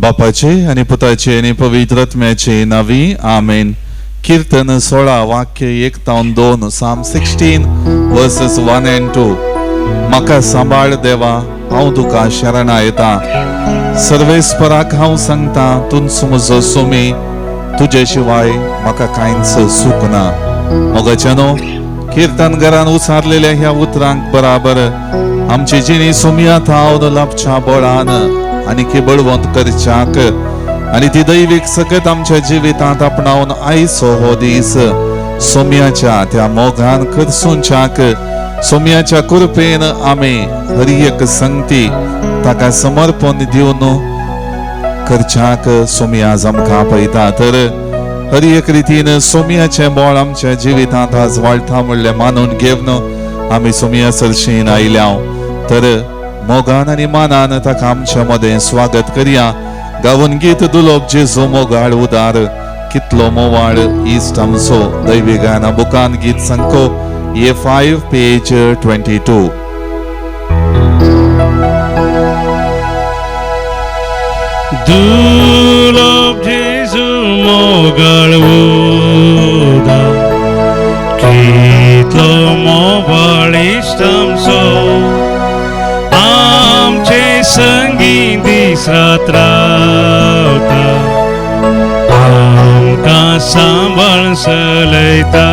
बापाचे आनी पुताचे आनी पवित्र आत्म्याचे नावी आमेन. कीर्तन 16 वाक्य 1 तावन 2, Psalm 16 verses 1 and 2. म्हाका सांबाळ देवा, हांव तुका शरणा येता. सर्वेस्पराक हांव सांगता, तूंच म्हजो सुमी, तुजे शिवाय म्हाका कांयच सूख ना. मोगाच्यानो, कीर्तनकारान उचारलेल्या ह्या उतरांक बराबर आमची जिणी सुमया थावन लाभच्या बळान आनी बळवंत करच्याक आनी ती दैवीक सकत आमच्या जिवितांत आपणावन आयचो हो दीस सोम्याच्या त्या मोगान करसूनच्याक सोम्याच्या कृपेन आमी हर एक संगती ताका समर्पण दिवन करच्याक सोम्या आज आमकां आपयता. तर हर एक रितीन सोम्याचें बळ आमच्या जिवितांत आज वाळटा म्हणलें मानून घेवन आमी सोम्या सरशीन आयल्या. तर मोगान आनी मानान ताका आमच्या मदें स्वागत करया. गावन गीत दुलोब जेजू मोगाळ उदार, कितलो मोवाळ इश्ट आमचो. दैवी गायना बुकान गीत संको A5 page 22. दुलोब जेजू मोगाळ उदार, कितलो मोवाळ इश्ट आमचो. आमचे संगी दीस रात रावता, आमकां सांबाळ चलयता.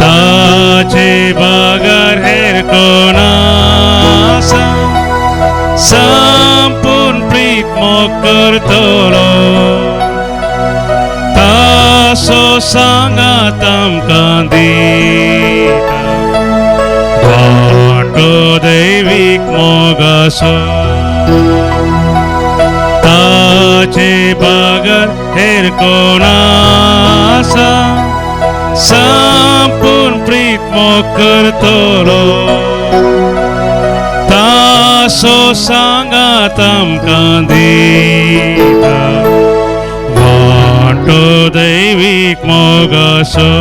ताचे बगर हेर कोण आसा, संपूर्ण प्रीत मोग करतलो. तासो सांगात आमकां दिता, वांटो दैवीक मोगासो. ताचे बगर हेर कोण आसा, संपूर्ण प्रीत मोग करतलो. तासो सांगात आमकां दिता, वांटो दैवीक मोगासो.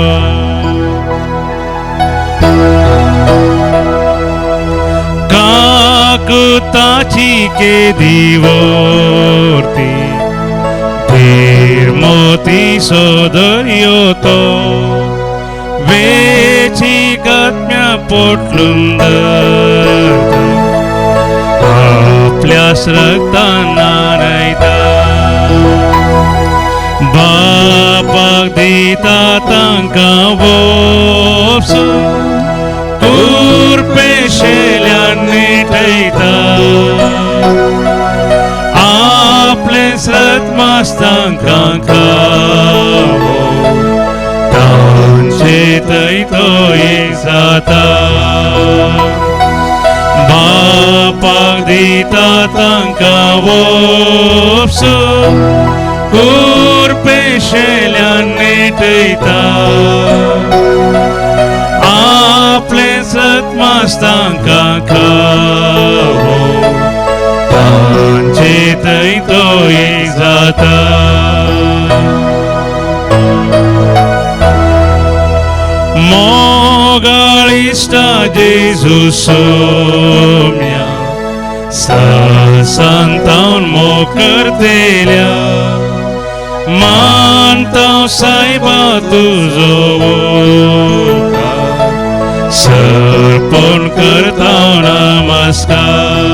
काकुताची केदी वरती धीर मोती सो दर्यो तो, वेची गत्म्या पोटलून धरता, आपल्यास रक्तान न्हाणयता. बापाक दिता तांकां वोपसो, कुरपेशेल्यान नेटयता. आपलें स्रत मास्तांकां खावो, तांचे थंय तो एक जाता. बापाक दिता तांकां वोपसो, कुरपेशेल्यान नेटयता. आपलें सत मास्तांकां खावो, तांचे थंय तो एक जाता. मोगाळ इश्टा जेजू सोम्या, संतावन मोग करतेल्या. मानता सायबा तुजो उपकार, सर्पण करता नमस्कार.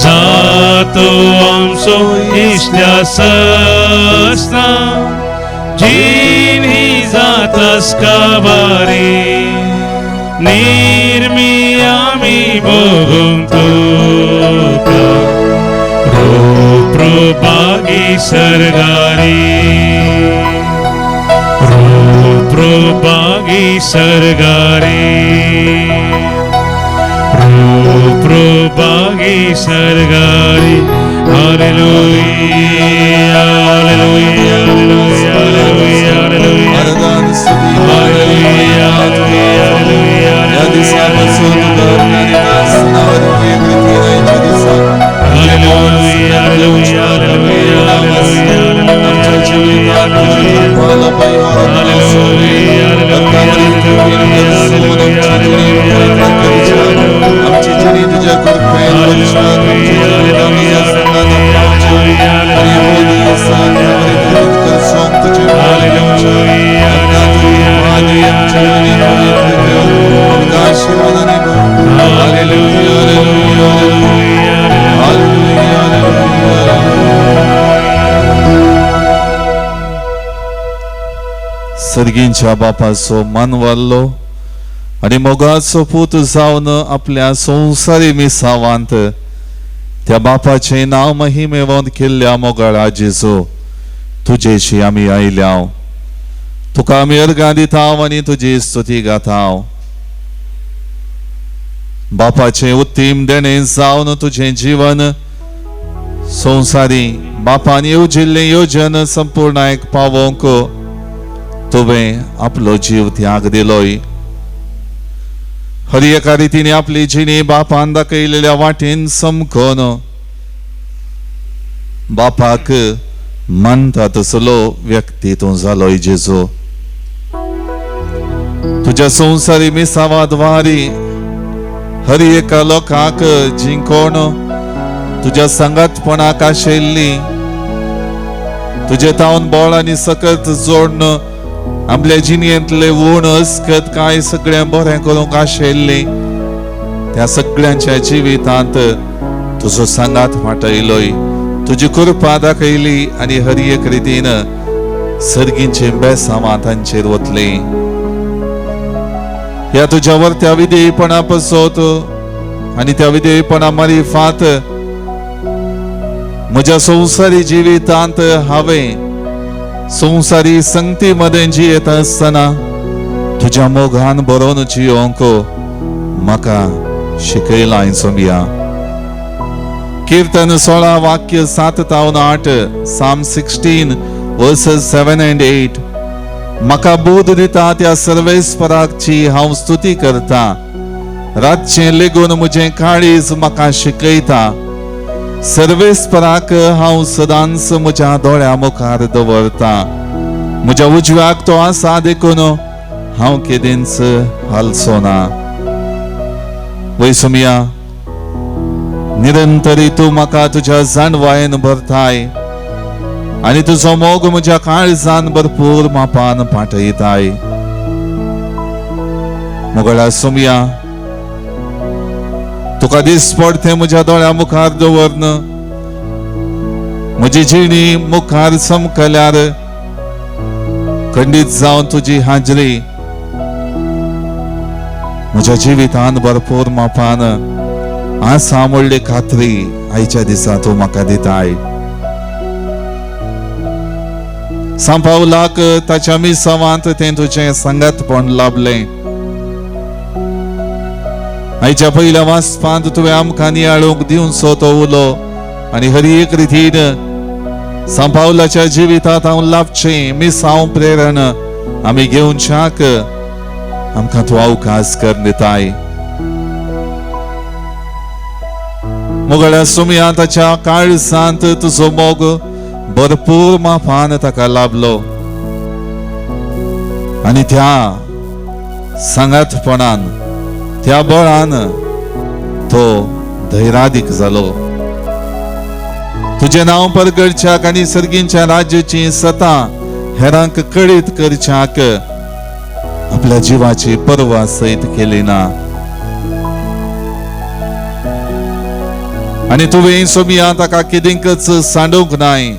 जातो आमचो इश्ट्या सस्ना, जिनी जातस काबारी. निर्मी आमी भोगूंक तुका, रूप बागी सरगारी. रूप बागी सरगारी, रूप बागी सरगारी. Hallelujah, hallelujah, hallelujah, hallelujah, hallelujah. आराधन, स्तुती, हालेलुया, हालेलुया, हालेलुया, ह्या दिसा पासून तुका आनी नावान एक रितीन आयच्या दिसा हालेलुया, हालेलुया, हालेलुया, हालेलुया, आमच्या जिवितांत तुजी कृपा लपयहार आमची जिणी तुज्या कृपेन वर्षात आमच्या जिवितांत आशिर्वादांनी भर. Hallelujah, hallelujah, hallelujah, hallelujah. सर्गींच्या बापाचो मानवाल्लो आनी मोगाचो पूत जावन आपल्या संवसारी मिसावांत त्या बापाचें नांव महिमेवंत केल्ल्या मोगाळा जेजू, तुजेशी आमी आयल्या. तुका आमी अर्गां दिता आनी तुजी स्तुती गाता. बापाचें उत्तीम देणें जावन तुजें जीवन संवसारी बापान येवजिल्लें योजन संपूर्णायक पावोवंक तुवें आपलो जीव त्याग दिलोय. हर एका रितीन आपली जिणी बापान दाखयलेल्या वाटेन समकोन बापाक मानता तसलो व्यक्ती तूं जालोय जेजू. तुज्या संवसारी मिसावाद्वारी हर एका लोकांक जिंकोण तुज्या सांगातपणाक आशिल्ली तुजे तावन बळ आनी सकत जोडून आपल्या जिणेंतले ऊण अस्कत काय सगळें बरें करूंक आशिल्ली त्या सगळ्यांच्या जिवितांत तुजो सांगात वाटयलोय, तुजी कृपा दाखयली आनी हर एक रितीन सर्गींचे बेसांवां तांचेर वतली. ह्या तुज्या वरत्या विधेयपणा पसत आनी त्या विधेयपणा मारिफात म्हज्या संवसारी जिवितांत हांवें संवसारी संगती मदें जियेत आसतना तुज्या मोगान बरोवन जियोंक म्हाका शिकयलां सोमया. कीर्तन 16 वाक्य 7 तावन 8, Psalm 16 verses 7 and 8. म्हाका बोध दिता त्या सर्वेस्पराची हांव स्तुती करता. रातचें लेगून म्हजें काळीज म्हाका शिकयता. सर्वेस्पराक हांव सदांच म्हज्या दोळ्या मुखार दवरता. म्हज्या उजव्याक तो आसा देखून हांव केदेंच हालचो ना. वैसुमिया, निरंतरी तूं म्हाका तुज्या जाणवायेन भरताय आनी तुजो मोग म्हज्या काळजान भरपूर मापान पाठयताय. मोगळा सोमया, तुका दीस पडते म्हज्या दोळ्या मुखार दवरन म्हजी जिणी मुखार चमकल्यार खंडीत जावन तुजी हाजरी म्हज्या जिवितान भरपूर मापान आसा म्हणली खात्री आयच्या दिसा तूं म्हाका दिताय. सांपावलाक ताच्या मिसावांत तें तुजें सांगातपण लाभलें. आयच्या पयल्या वाचपांत तुवें आमकां नियाळूंक दिवचो तो उलो आनी हर एक रितीन सांपावलाच्या जिवितांत हांव लाभचें मिसांव प्रेरण आमी घेवच्याक आमकां तूं अवकाश कर दिताय. मोगळ्या सुमया, ताच्या काळजांत तुजो मोग भरपूर मापान ताका लाभलो आनी त्या सांगातपणान त्या बळान तो धैरादीक जालो. तुजें नांव परगडच्याक आनी सर्गींच्या राज्याची सता हेरांक कळीत करच्याक आपल्या जिवाची पर्वा सयत केली ना. आनी तुवें सोमिया ताका कितेंकच सांडूंक नाय.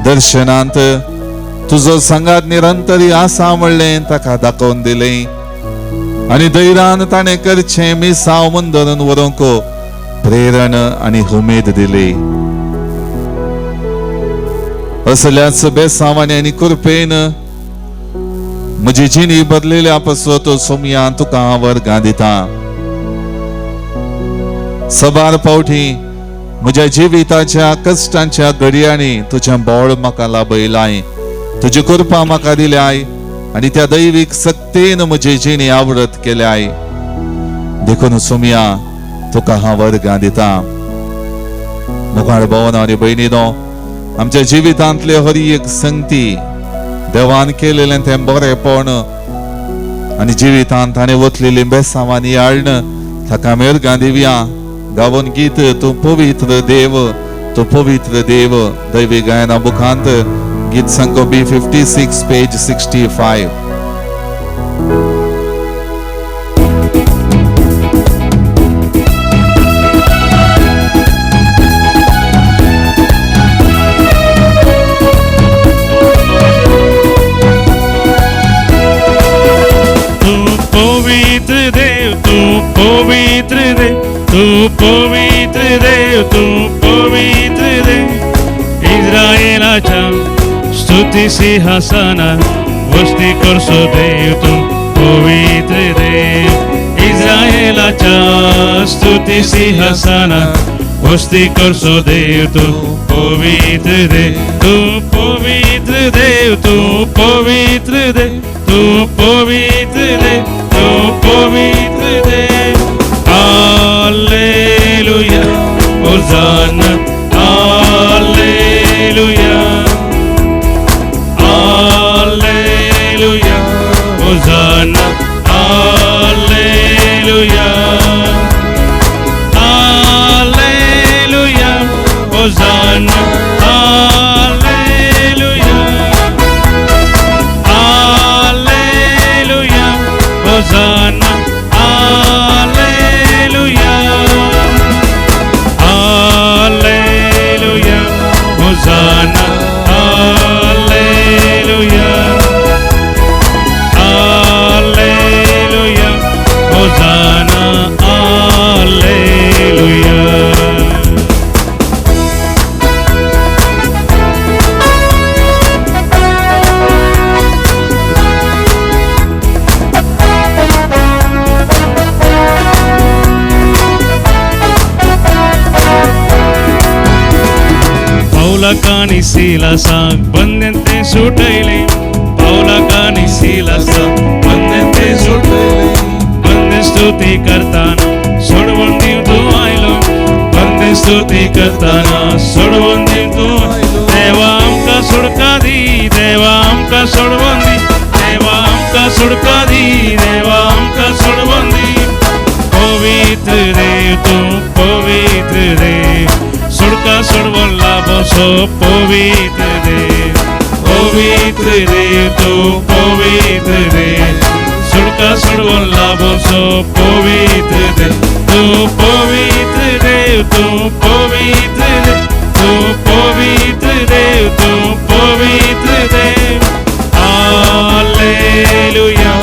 दर्शनांत तुजो सांगात निरंतरी आसा म्हणलें ताका दाखोवन दिलें आनी धैर्यान ताणें करचें मिसांव मुंदरून व्हरूंक प्रेरण आनी उमेद दिली. असल्याच बेसांवांनी आनी कृपेन म्हजी जिणी बदलेल्या पासत सोमया तुका हांव वर्गां दिता. सबार फावटी म्हज्या जिविताच्या कश्टांच्या घडयांनी तुजें बळ म्हाका लाभयलाय, तुजी कृपा म्हाका दिल्याय आनी त्या दैवीक सक्तेन म्हजी जिणी आवडत केल्याय. देखून सोमया तुका हांव वर्गां दिता. मुखार भोवन आनी भयणीनो, आमच्या जिवितांतले हर एक संगती देवान केलेलें तें बरेपण आनी जिवितांत ताणें वतलेलीं बेसांवां नियाळण ताका मेरगां दिवया. गावन गीत तूं पवित्र देव, तूं पवित्र देव, दैवी गायना बुकांत गीत संको B 56 page 65. देव, तूं पवित्र देव, तूं पवित्र देव. इस्रायलाच्या स्तुती सिंहासनार वस्ती करसो देव, तूं पवित्र देव. इस्रायलाच्या स्तुती सिंहासनार वस्ती करसो देव, तूं पवित्र देव, तूं पवित्र देव, तूं पवित्र देव, तूं पवित्र देव, तूं पवित्र देव. Hallelujah, होजाना, hallelujah, hallelujah, होजाना, hallelujah, hallelujah, होजाना, hallelujah, hallelujah, होजाना, hallelujah, hallelujah, होजाना, hallelujah, hallelujah, होजाना, hallelujah. पावलाकानी सिलासाक बंदेन ते सुटयले, पावलाकानी सिलासाक बंदेन ते सुटयले. बंदे स्तुती करताना सोडवून दिव तूं आयलो, बंदे स्तुती करताना सोडवून दिव तूं. देवा आमकां सुडका दी, देवा आमकां सोडवून दी, देवा आमकां सुडका दी, देवा आमकां सोडवून दी. पवित्र देव, तूं पवित्र देव, सुडका सोडवून लाभोसो पवित्र देव. पवित्र देव, तूं पवित्र देव, सुडका सोडवून लाभोसो पवित्र देव. तूं पवित्र देव, तूं पवित्र देव, तूं पवित्र देव, तूं पवित्र देव. Hallelujah,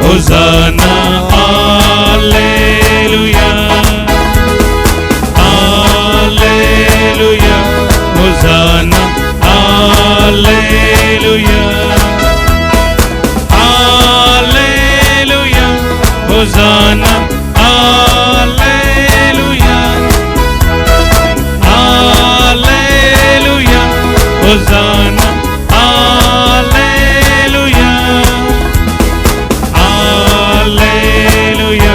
होजाना, hallelujah, hallelujah, होजाना, hallelujah, hallelujah, होजाना, hallelujah, hallelujah, होजाना, hallelujah, hallelujah,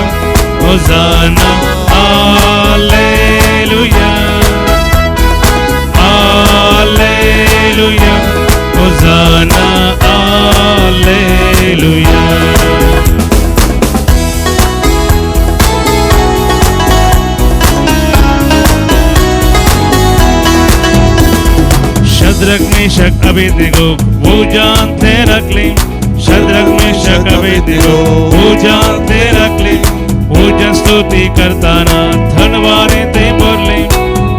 होजाना, hallelujah, hallelujah, होजाना, hallelujah. Shadrach Meshach Abednego वो जानते रखले, शद्रक मेशक अबेदनेगो वो जानते रखले. पूजन स्तुती करताना धनवारे ते बोलले,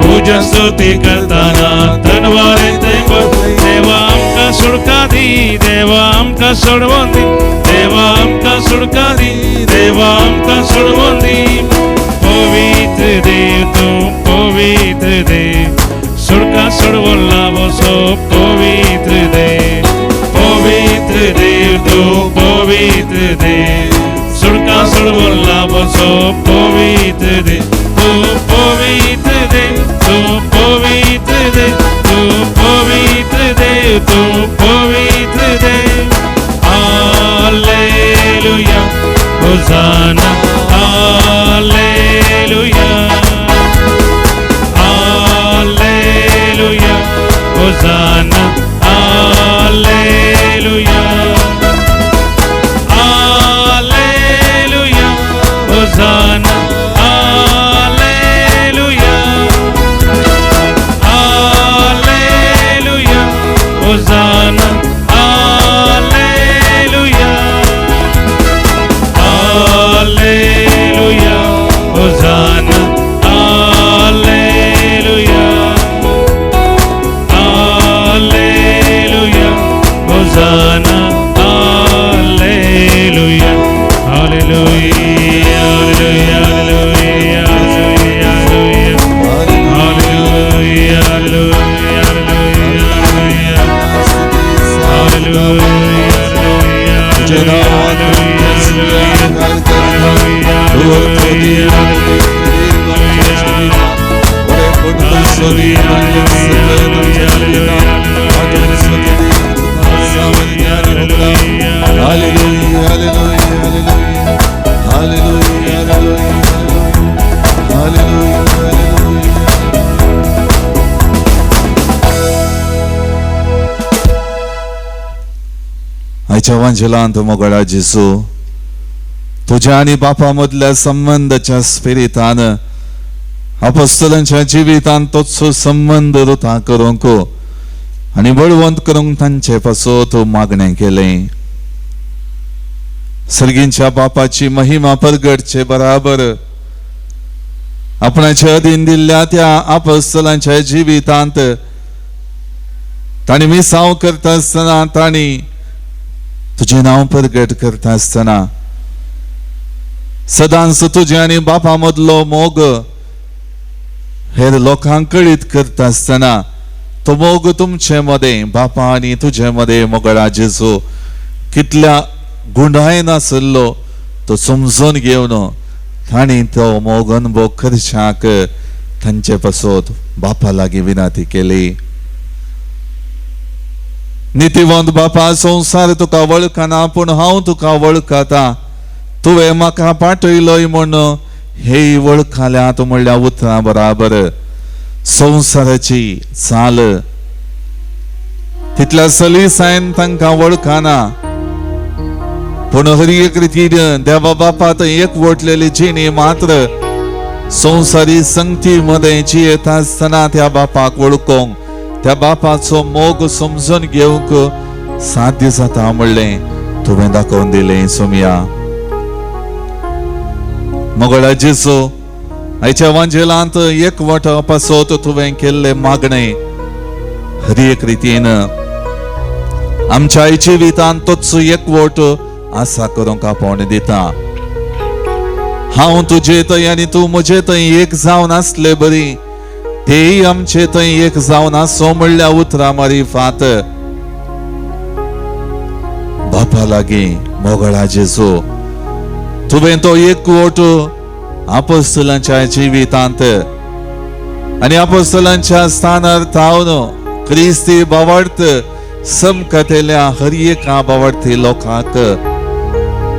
पूजन स्तुती करताना धनवारे ते बोलले. देवा आमकां सुडका दी, देवा आमकां सोडवून दी, देवा आमकां सुडका दी, देवा आमकां सोडवून दी. पवित्र देव, तूं पवित्र देव, सुडका सोडवून लाभोसो पवित्र देव. पवित्र देव, तूं पवित्र देव, सुडका सोडवून लाभोसो पवित्र देव. तूं पवित्र देव, तूं पवित्र देव, तूं पवित्र देव, तूं पवित्र देव. Hallelujah, होजाना, hallelujah, hallelujah, होजाना, hallelujah, hallelujah, होजाना, आयच्या वांजेलांत मोगळा जेजू, तुज्या आनी बापा मदल्या संबंदाच्या स्पिरितान अपोस्तलांच्या जिवितान तोच संबंद रुता करूंक आनी बळवंत करूंक तांचे पासत मागणें केलें. सर्गींच्या बापाची महिमा परगटचे बराबर आपणाचे अधीन दिल्ल्या त्या अपोस्तलांच्या जिवितांत तांणी मिसांव करता आसतना, तांणी तुजें नांव परगट करता आसतना सदांच तुजे आनी बापा मदलो मोग हेर लोकांक कळीत करता आसतना तो मोग तुमचे मदें, बापा आनी तुजे मदें मोगळा जेजू कितल्या गुंडाय नासलो तो समजून घेवन तांणी तो मोग अनुभव करच्याक तांचे पासत बापा लागीं विनंती केली. नितीवंत बापा, संवसार तुका वळखना पूण हांव तुका वळखता, तुवें म्हाका पाठयलोय म्हूण हे वळखल्यात म्हणल्या उतरां बराबर संवसाराची चाल तितल्या सलीसायन तांकां वळखना, पूण हर एक रितीन देवा बापा थंय एकवटलेली जिणी मात्र संवसारी संगती मदें जियेता आसतना त्या बापाक वळखूंक, त्या बापाचो मोग समजून घेवंक साध्य जाता म्हणलें तुवें दाखोवन दिलें. सोमया मोगळा जेजू, आयच्या वांजेलांत एकवट पासत तुवें केल्लें मागणें हर एक रितीन आमच्या जिवितांत तोच एकवट आसा करूंक आपोवणें दिता. हांव तुजे थंय आनी तूं म्हजे थंय एक जावन आसले बरी, तेय आमचे थंय एक जावन आसो म्हणल्या उतरां मारिफात बापा लागीं मोगळा जेजू तुवें तो एकवट अपोस्तलांच्या जिवितांत आनी अपोस्तलांच्या स्थानार थावन क्रिस्ती बावडत समकतेल्या हर एका बावडती लोकांक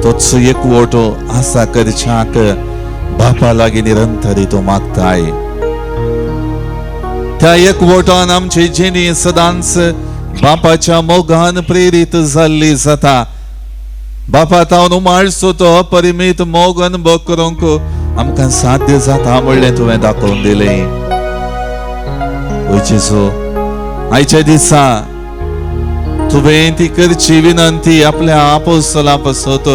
तोच एकवट आसा करच्याक बापा लागीं निरंतरी तूं मागताय. त्या एकवटान आमची जिणी सदांच बापाच्या मोगान प्रेरीत जाल्ली जाता. बापा तावन उमाळचो तो अपरिमीत मोग अनुभव करूंक आमकां साध्य जाता म्हणलें तुवें दाखोवन दिलें. जेजू, आयच्या दिसा तुवें ती करची विनंती आपल्या आपोस्तलां पासत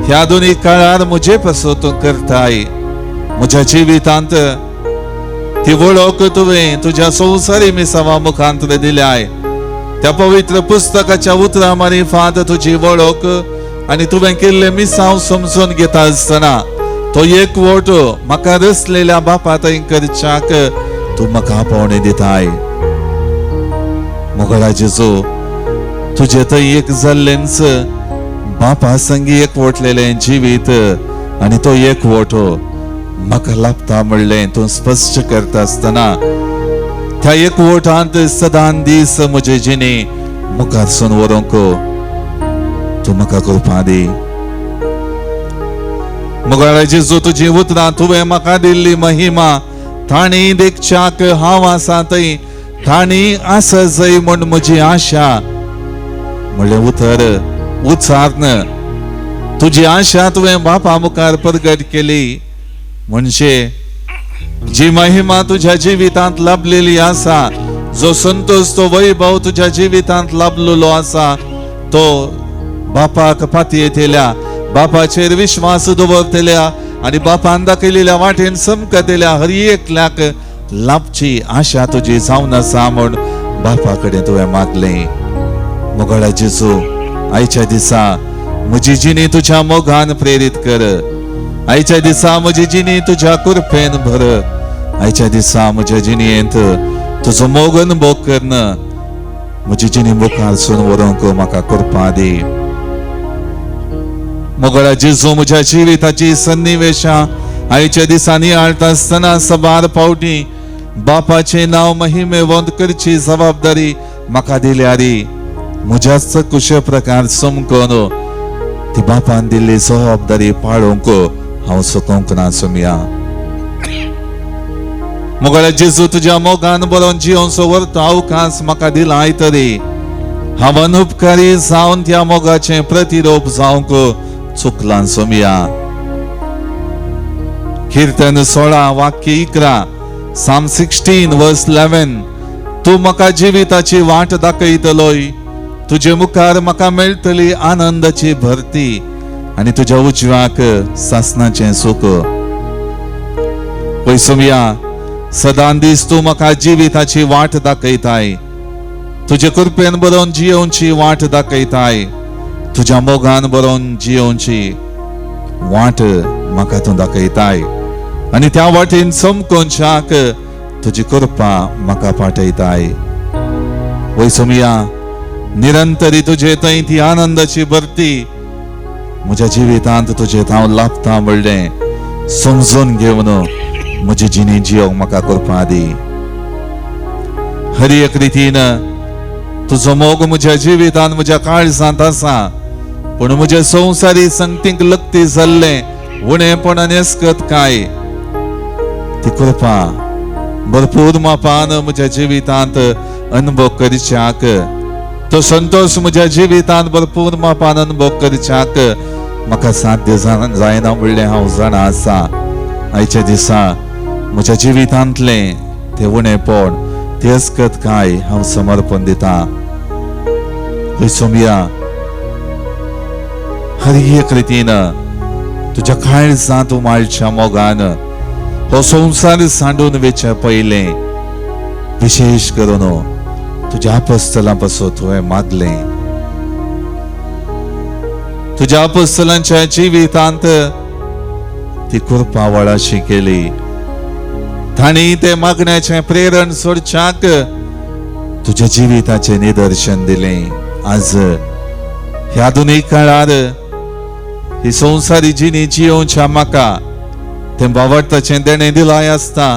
ह्या आधुनीक काळार म्हजे पासत तूं करताय. म्हज्या जिवितांत ती वळख तुवें तुज्या संवसारी मिसावा मुखांत दिल्याय. त्या पवित्र पुस्तकाच्या उतरां मारिफात तुजी वळख आनी तुवें केल्लें मिसांव समजून घेता आसतना तो एकवट म्हाका रचलेल्या बापा थंय करच्याक तूं म्हाका आपोवणें दिताय. मोगळा जेजू, तुजें थंय एक जाल्लेंच बापा संगी एकवटलेलें जिवीत आनी तो एकवट म्हाका लाभता म्हणलें तूं स्पश्ट करता आसतना त्या एकवटांत सदां दीस म्हजे जिणे मुखारसून व्हरूंक तूं म्हाका कृपा दी. मोगळा जेजू, तुजी उतरां तुवें म्हाका दिल्ली महिमा तांणी देखच्याक हांव आसा थंय तांणी आसा जय म्हूण म्हजी आशा म्हणलें उतर उच्चाਰਨ तुजी आशा तुवें बापा मुखार प्रगट केली. म्हणजे जी महिमा तुझ्या जिवितांत लाभलेली आसा, जो संतोष तो वैभव तुझ्या जिवितांत लाभलेलो आसा, तो बापाक पातयेतल्या, बापाचेर विश्वास दवरतल्या आनी बापान दाखयलेल्या वाटेन समकतल्या हर एकल्याक लाभची आशा तुजी जावन आसा म्हूण बापा कडेन तुवें मागलें. मोगळा जेजू, आयच्या दिसा म्हजी जिणी तुज्या मोगान प्रेरीत कर. आयच्या दिसा म्हजी जिणी तुज्या कृपेन भर. आयच्या दिसा म्हज्या जिणेंत तुजो मोग अनुभव करन म्हजी जिणी मुखार व्हरूंक म्हाका कृपा दी. मोगळा जेजू, म्हज्या जिविताची सन्निवेशां आयच्या दिसांनी आळता आसतना सबार फावटी बापाचें नांव महिमेवंत करची जबाबदारी म्हाका दिल्यारी म्हज्याच कुशे प्रकार समकोन ती बापान दिल्ली जबाबदारी पाळोवंक हांव सकूंक ना सोमया. मोगाळ्या जेजू, तुज्या मोगान बरोवन जियोन सवरतो अवकाश म्हाका दिलाय तरी हांव अनुपकारी जावन त्या मोगाचें प्रतिरोप जावंक चुकलां सोमया. कीर्तन 16 वाक्य 11, Psalm 16 verse 11, तूं म्हाका जिविताची वाट दाखयतलोय, तुजे मुखार म्हाका मेळटली आनंदाची भरती आनी तुज्या उजव्याक सासनाचें सुख. पळय सोमया, सदां दीस तूं म्हाका जिविताची वाट दाखयताय, तुजे कृपेन बरोवन जियोवची वाट दाखयताय, तुज्या मोगान बरोवन जियोवची वाट म्हाका तूं दाखयताय आनी त्या वाटेन समकोनशाक तुजी कृपा म्हाका पाठयताय. वय सोमया, निरंतरी तुजे थंय ती आनंदाची भरती म्हज्या जिवितांत तुजें हांव लाभता म्हणलें समजून घेवन म्हजी जिणी जियोंक म्हाका कृपा दी. हर एक रितीन तुजो मोग म्हज्या जिवितांत म्हज्या काळजांत आसा, पूण म्हज्या संवसारी संगतींक लक्ती जाल्लें उणेपण आनी अस्कत काय ती कृपा भरपूर मापान म्हज्या जिवितांत अनुभव करच्याक, तो संतोष म्हज्या जिवितांत भरपूर मापान अनुभव करच्याक म्हाका साध्य जायना म्हणलें हांव जाणा आसा. आयच्या दिसा म्हज्या जिवितांतलें तें उणेपण ती अस्कत काय हांव समर्पण दिता. सोमया, हर एक रितीन तुज्या काळजांत उमाळच्या मोगान हो संवसार सांडून वेचे पयलें विशेश करून तुज्या आपस्तलां पासून तुवें मागलें. तुज्या आपस्तलांच्या जिवितांत ती कृपा वळाशी केली, तांणी ते मागण्याचें प्रेरण सोडच्याक तुज्या जिविताचें निदर्शन दिलें. आज ह्या आधुनीक काळार ही संवसारी जिणी जियोवच्या म्हाका तें बावडताचें देणें दिलाय आसता,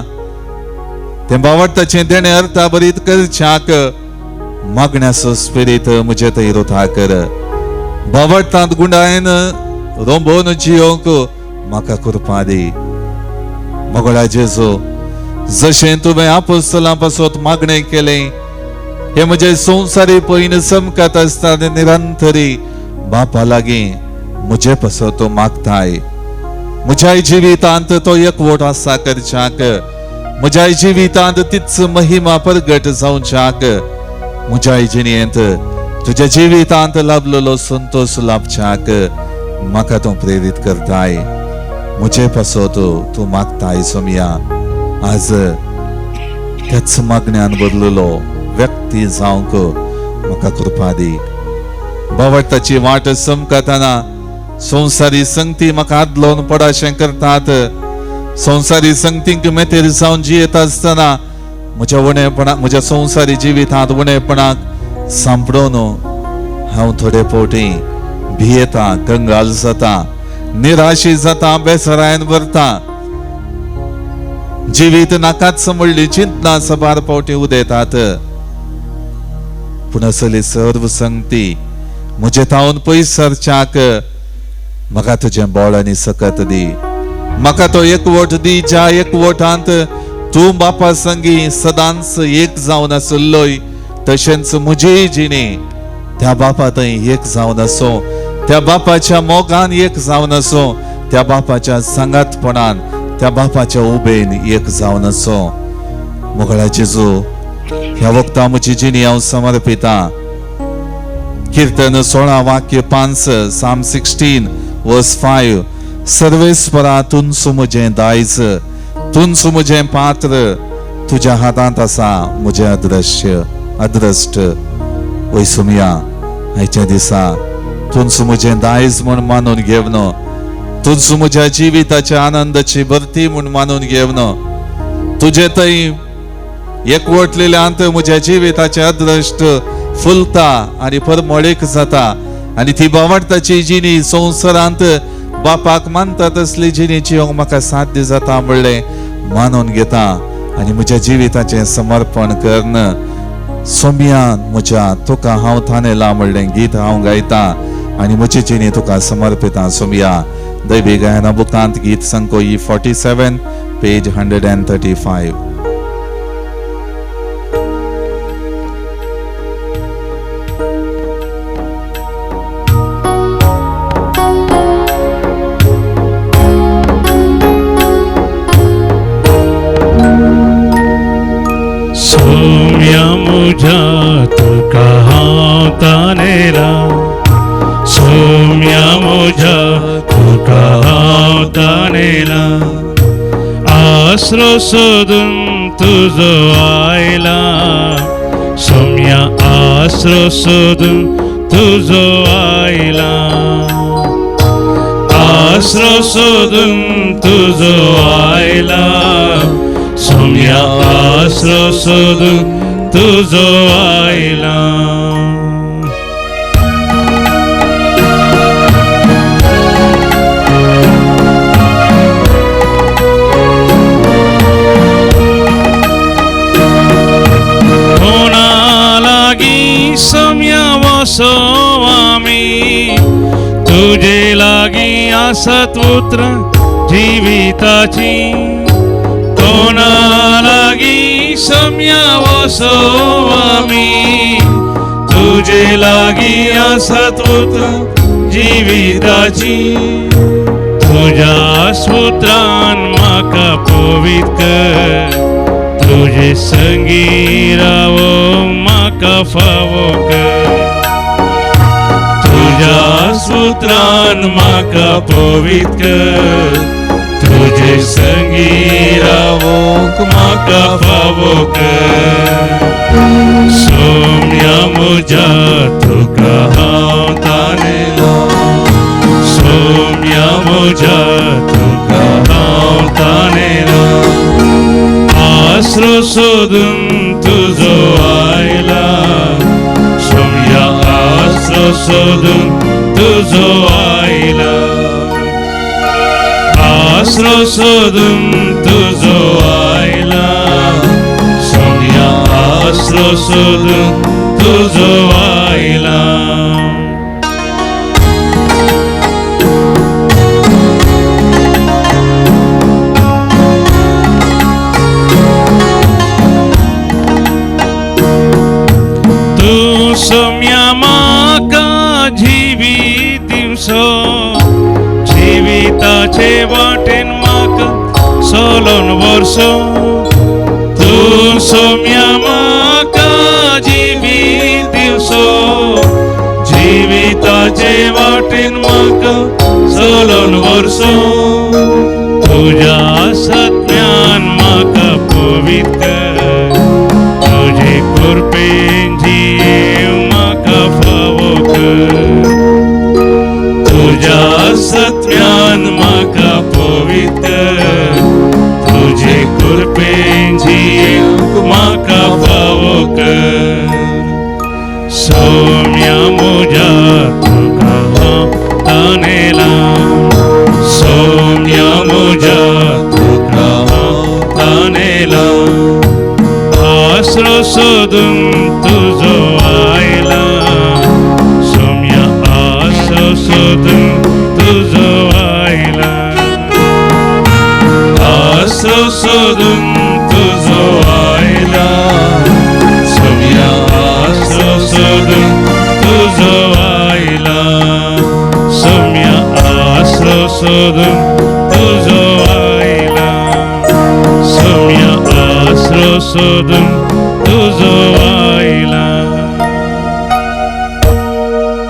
तें बावडताचें देणें अर्था बरीत करच्याक मागण्याचो स्पिरीत म्हजे थंय रुथा कर. बावडतांत गुंडायन रोंबोवन जियोवंक म्हाका कृपा दी. मोगळा जेजू, जशें तुवें आपोस्तलां पासत मागणें केलें, हे म्हजे संवसारी पयन चमकत आसता निरंतरी बापा लागीं म्हजे पासत तूं मागताय. म्हज्या जिवितांत तो एकवट आसा करच्याक, म्हज्या जिवितांत तीच महिमा प्रगट जावच्याक, म्हज्या जिणेंत तुज्या जिवितांत लाभलेलो संतोष लाभच्याक म्हाका तूं प्रेरीत करताय. म्हजे पासत तूं मागताय सोमया. आज त्याच मागण्यान बदललो व्यक्ती जावंक म्हाका कृपा दी. बावडताची वाट चमकतना संवसारी संगती म्हाका आदलोवन पडाशें करतात, संवसारी संगतींक मेतेर जावन जियेत आसतना म्हज्या उणेपणा म्हज्या संवसारी जिवितांत उणेपणाक सांपडोवन हांव थोडे फावटी भियेता, कंगाल जाता, निराशी जाता, बेसरायन भरता, जिवीत नाकाच म्हणली चिंतना सबार फावटी उदयतात. पूण असली सर्व संगती म्हजे तावन पयस सरच्याक म्हाका तुजें बळ आनी सकत दी. म्हाका तो एकवट दी ज्या एकवटांत तूं बापा संगी सदांच एक जावन आसलोय, तशेंच म्हजीय जिणी त्या बापा थंय एक जावन आसूं, त्या बापाच्या मोगान एक जावन आसूं, त्या बापाच्या सांगातपणान, त्या बापाच्या उबेन एक जावन आसूं. मोगळा जेजू, ह्या वखदा म्हजी जिणी हांव समर्पिता. कीर्तन 16 वाक्य 5, Psalm 16 verse 5, सर्वेस्परा तुंचो म्हजें दायज, तुंचो म्हजें पात्र, तुज्या हातांत आसा म्हजें अदृश्य अद्रश्ट. वय सोमया, आयच्या दिसा तुंचो म्हजें दायज म्हूण मानून घेवन, तुंचो म्हज्या जिविताच्या आनंदाची भरती म्हूण मानून घेवन, तुजे थंय एकवटलेल्यांत म्हज्या जिविताचें अद्रश्ट फुलता आनी परमळीक जाता आनी ती बावडताची जिणी संवसारांत बापाक मानता तसली जिणी जिवंक म्हाका साध्य जाता म्हणलें मानून घेता. आनी म्हज्या जिविताचें समर्पण करन सोम्यान म्हज्या तुका हांव थानेला म्हणलें गीत हांव गायता आनी म्हजी जिणी तुका समर्पिता सोम्या. दैवी गायना बुकांत गीत संको E 47 page 135. Somya मुझा तुका हांव तानेला, सोम्या मुझा तुका हांव तानेला, आसरो सोदून तुजो आयला, सोम्या आसरो सोदून तुजो आयला, आसरो सोदून तुजो आयला, सोम्या आसरो सोदून तुजो आयला. कोणा लागीं सोम्या वसो आमी, तुजे लागीं आसत उतरां जिविताची, कोणा लागीं सोम्या वसो आमी, तुजे लागीं आसत उतरां जिविताची, तुज्या सुत्रान म्हाका पवित्र कर, तुजे संगी रावो म्हाका फावो कर, तुज्या सुत्रान म्हाका पवित्र कर, तुजे संगी रावोंक म्हाका फावो कर, सोम्या म्हज्या तुका हांव तानेलो, सोम्या म्हज्या तुका हांव तानेलो, आसरो सोदून तुजो आयला, सोम्या आसरो सोदून तुजो आयला, आसरो सोदून तुजो आयला, सोम्या आसरो सोदून तुजो आयला. तूं सोम्या म्हाका जिवीत दिवसो, जिविताचे वाटेन म्हाका सोलोन वर्सो, तूं सोम्या म्हाका जिवीत दिवसो, जिविताचे वाटेन म्हाका सोलोन वर्सो, तुज्या सत्यान म्हाका पवित्र कर, तुजे कृपेन जियेव म्हाका फावो कर, तुज्या सत्यान म्हाका पवित्र कर, तुजे कृपेन जियेव म्हाका फावो कर, सोम्या म्हज्या तुका हांव तानेला, सोम्या म्हज्या तुका हांव तानेला, आसरो सोदून तुजो आयला, सोम्या आसरो सोदून तुजो आयला, आसरो सोदून तुजो आयला, सोम्या आसरो सोदून तुजो आयला, सोम्या आसरो सोदून तुजो आयला, सोम्या आसरो सोदून तुजो आयला.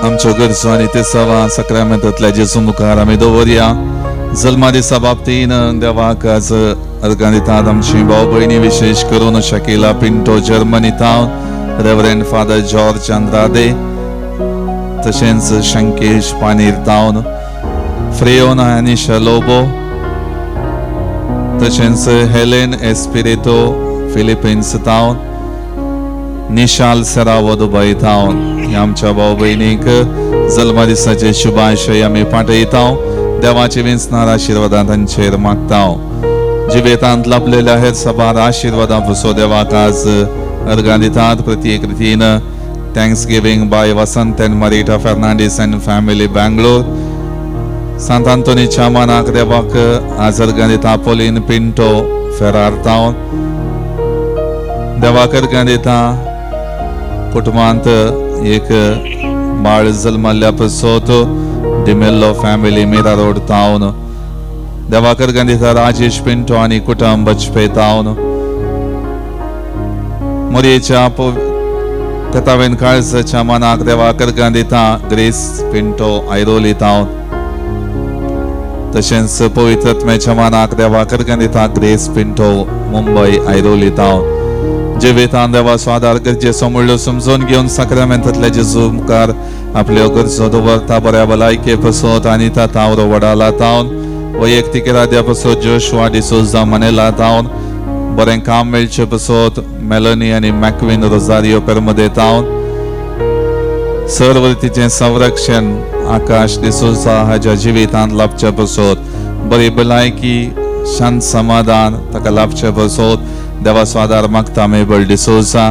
आमच्यो गरजो आनी ते सवा सक्रामेंतांतल्या जेजू मुखार आमी दवरया. जल्मा दिसा बाबतीन देवाक आज अर्गां दितात आमची भाव भयणी, विशेश करून शकीला पिंटो जर्मनी थावन, रेवरेंड फादर जॉर्ज आंद्रादे, तशेंच शंकेश पानीर थावन, फ्रेयोना आनी शलोबो, तशेंच हेलेन एस्पिरितो फिलिपिन्स थावन, निशाल सरावो दुबय थावन. ह्या आमच्या भाव भयणीक जल्मा दिसाचे शुभाशय आमी पाठयता. देवाचे विंचणार आशिर्वादां तांचेर मागता. जिवेतांत लाभलेल्या हेर सभार आशिर्वादां पुसो देवाक आज अर्गां दितात. प्रत्येक रितीन thanksgiving by Vasant and Marita Fernandes and family, Bangalore. Sant आंतोनीच्या मानाक देवाक आज अर्गां दिता पोलीन पिंटो, फेरार तावन. देवाक अर्गां दिता कुटुंबांत एक बाळ जल्मल्ल्या पसोत, डिमेल्लो फॅमिली, मीरा रोड तावन. देवाक अर्गां दिता राजेश पिंटो आनी कुटुंब, बचपे तावन. मोरयेच्या कथावेन काळजाच्या मानाक देवाक अर्गां दिता ग्रेस पिंटो, ऐरोली तावन. तशेंच पवित्र आत्म्याच्या मानाक देवाक अर्गां दिता ग्रेस पिंटो, मुंबय ऐरोली तावन. जिवितान देवाचो आदार गरजेचो म्हणलो समजून घेवन साक्रामेंतांतल्या जेजू मुखार आपल्यो गरजो दवरता. बऱ्या भलायके पसत आनी तावरो, वडाला तावन. वैयक्तीक इराद्या पसत जोशवा डिसोजा, मनेला तावन. बरें काम मेळचे पसत मेलनी आनी मॅकविन रोजारियो, पेरमदे तावन. सर्व रितीचें संरक्षण आकाश डिसोजा हाज्या जिवितांत लाभचे पसत, बरी भलायकी, शांत समाधान ताका लाभचे पसत देवाचो आदार मागता मेबल डिसोजा.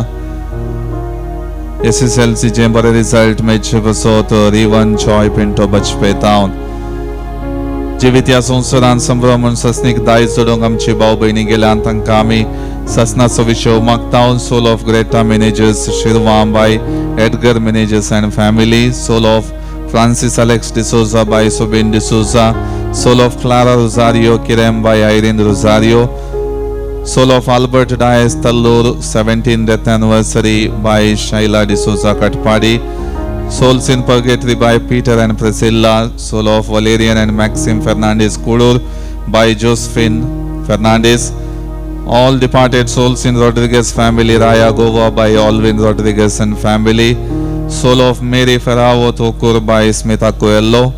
एसएसएलसीचे बरे रिजल्ट मेळचे पसत रिवन जॉय पिंटो, बचपे तावन. जिवीत ह्या संवसारान संभ्रम म्हूण ससनीक दायज जोडूंक आमची भाव भयणी गेल्यान तांकां आमी ससनाचो विशय मागता. Soul of Greta Menezes Shirvam by Edgar Menezes and family. Soul of Francis Alex D'Souza by Sobin D'Souza. Soul of Clara Rosario Kirem by Irene Rosario. Soul of Albert Dias Tallur, 17th death anniversary by Shaila D'Souza Katpadi. Souls in Purgatory by Peter and Priscilla. Soul of Valerian and Maxim Fernandez Kudur by Josephine Fernandez. All departed souls in Rodriguez family, Raya Goa by Alvin Rodriguez and family. Soul of Mary Ferrao Thokur by Smita Coelho.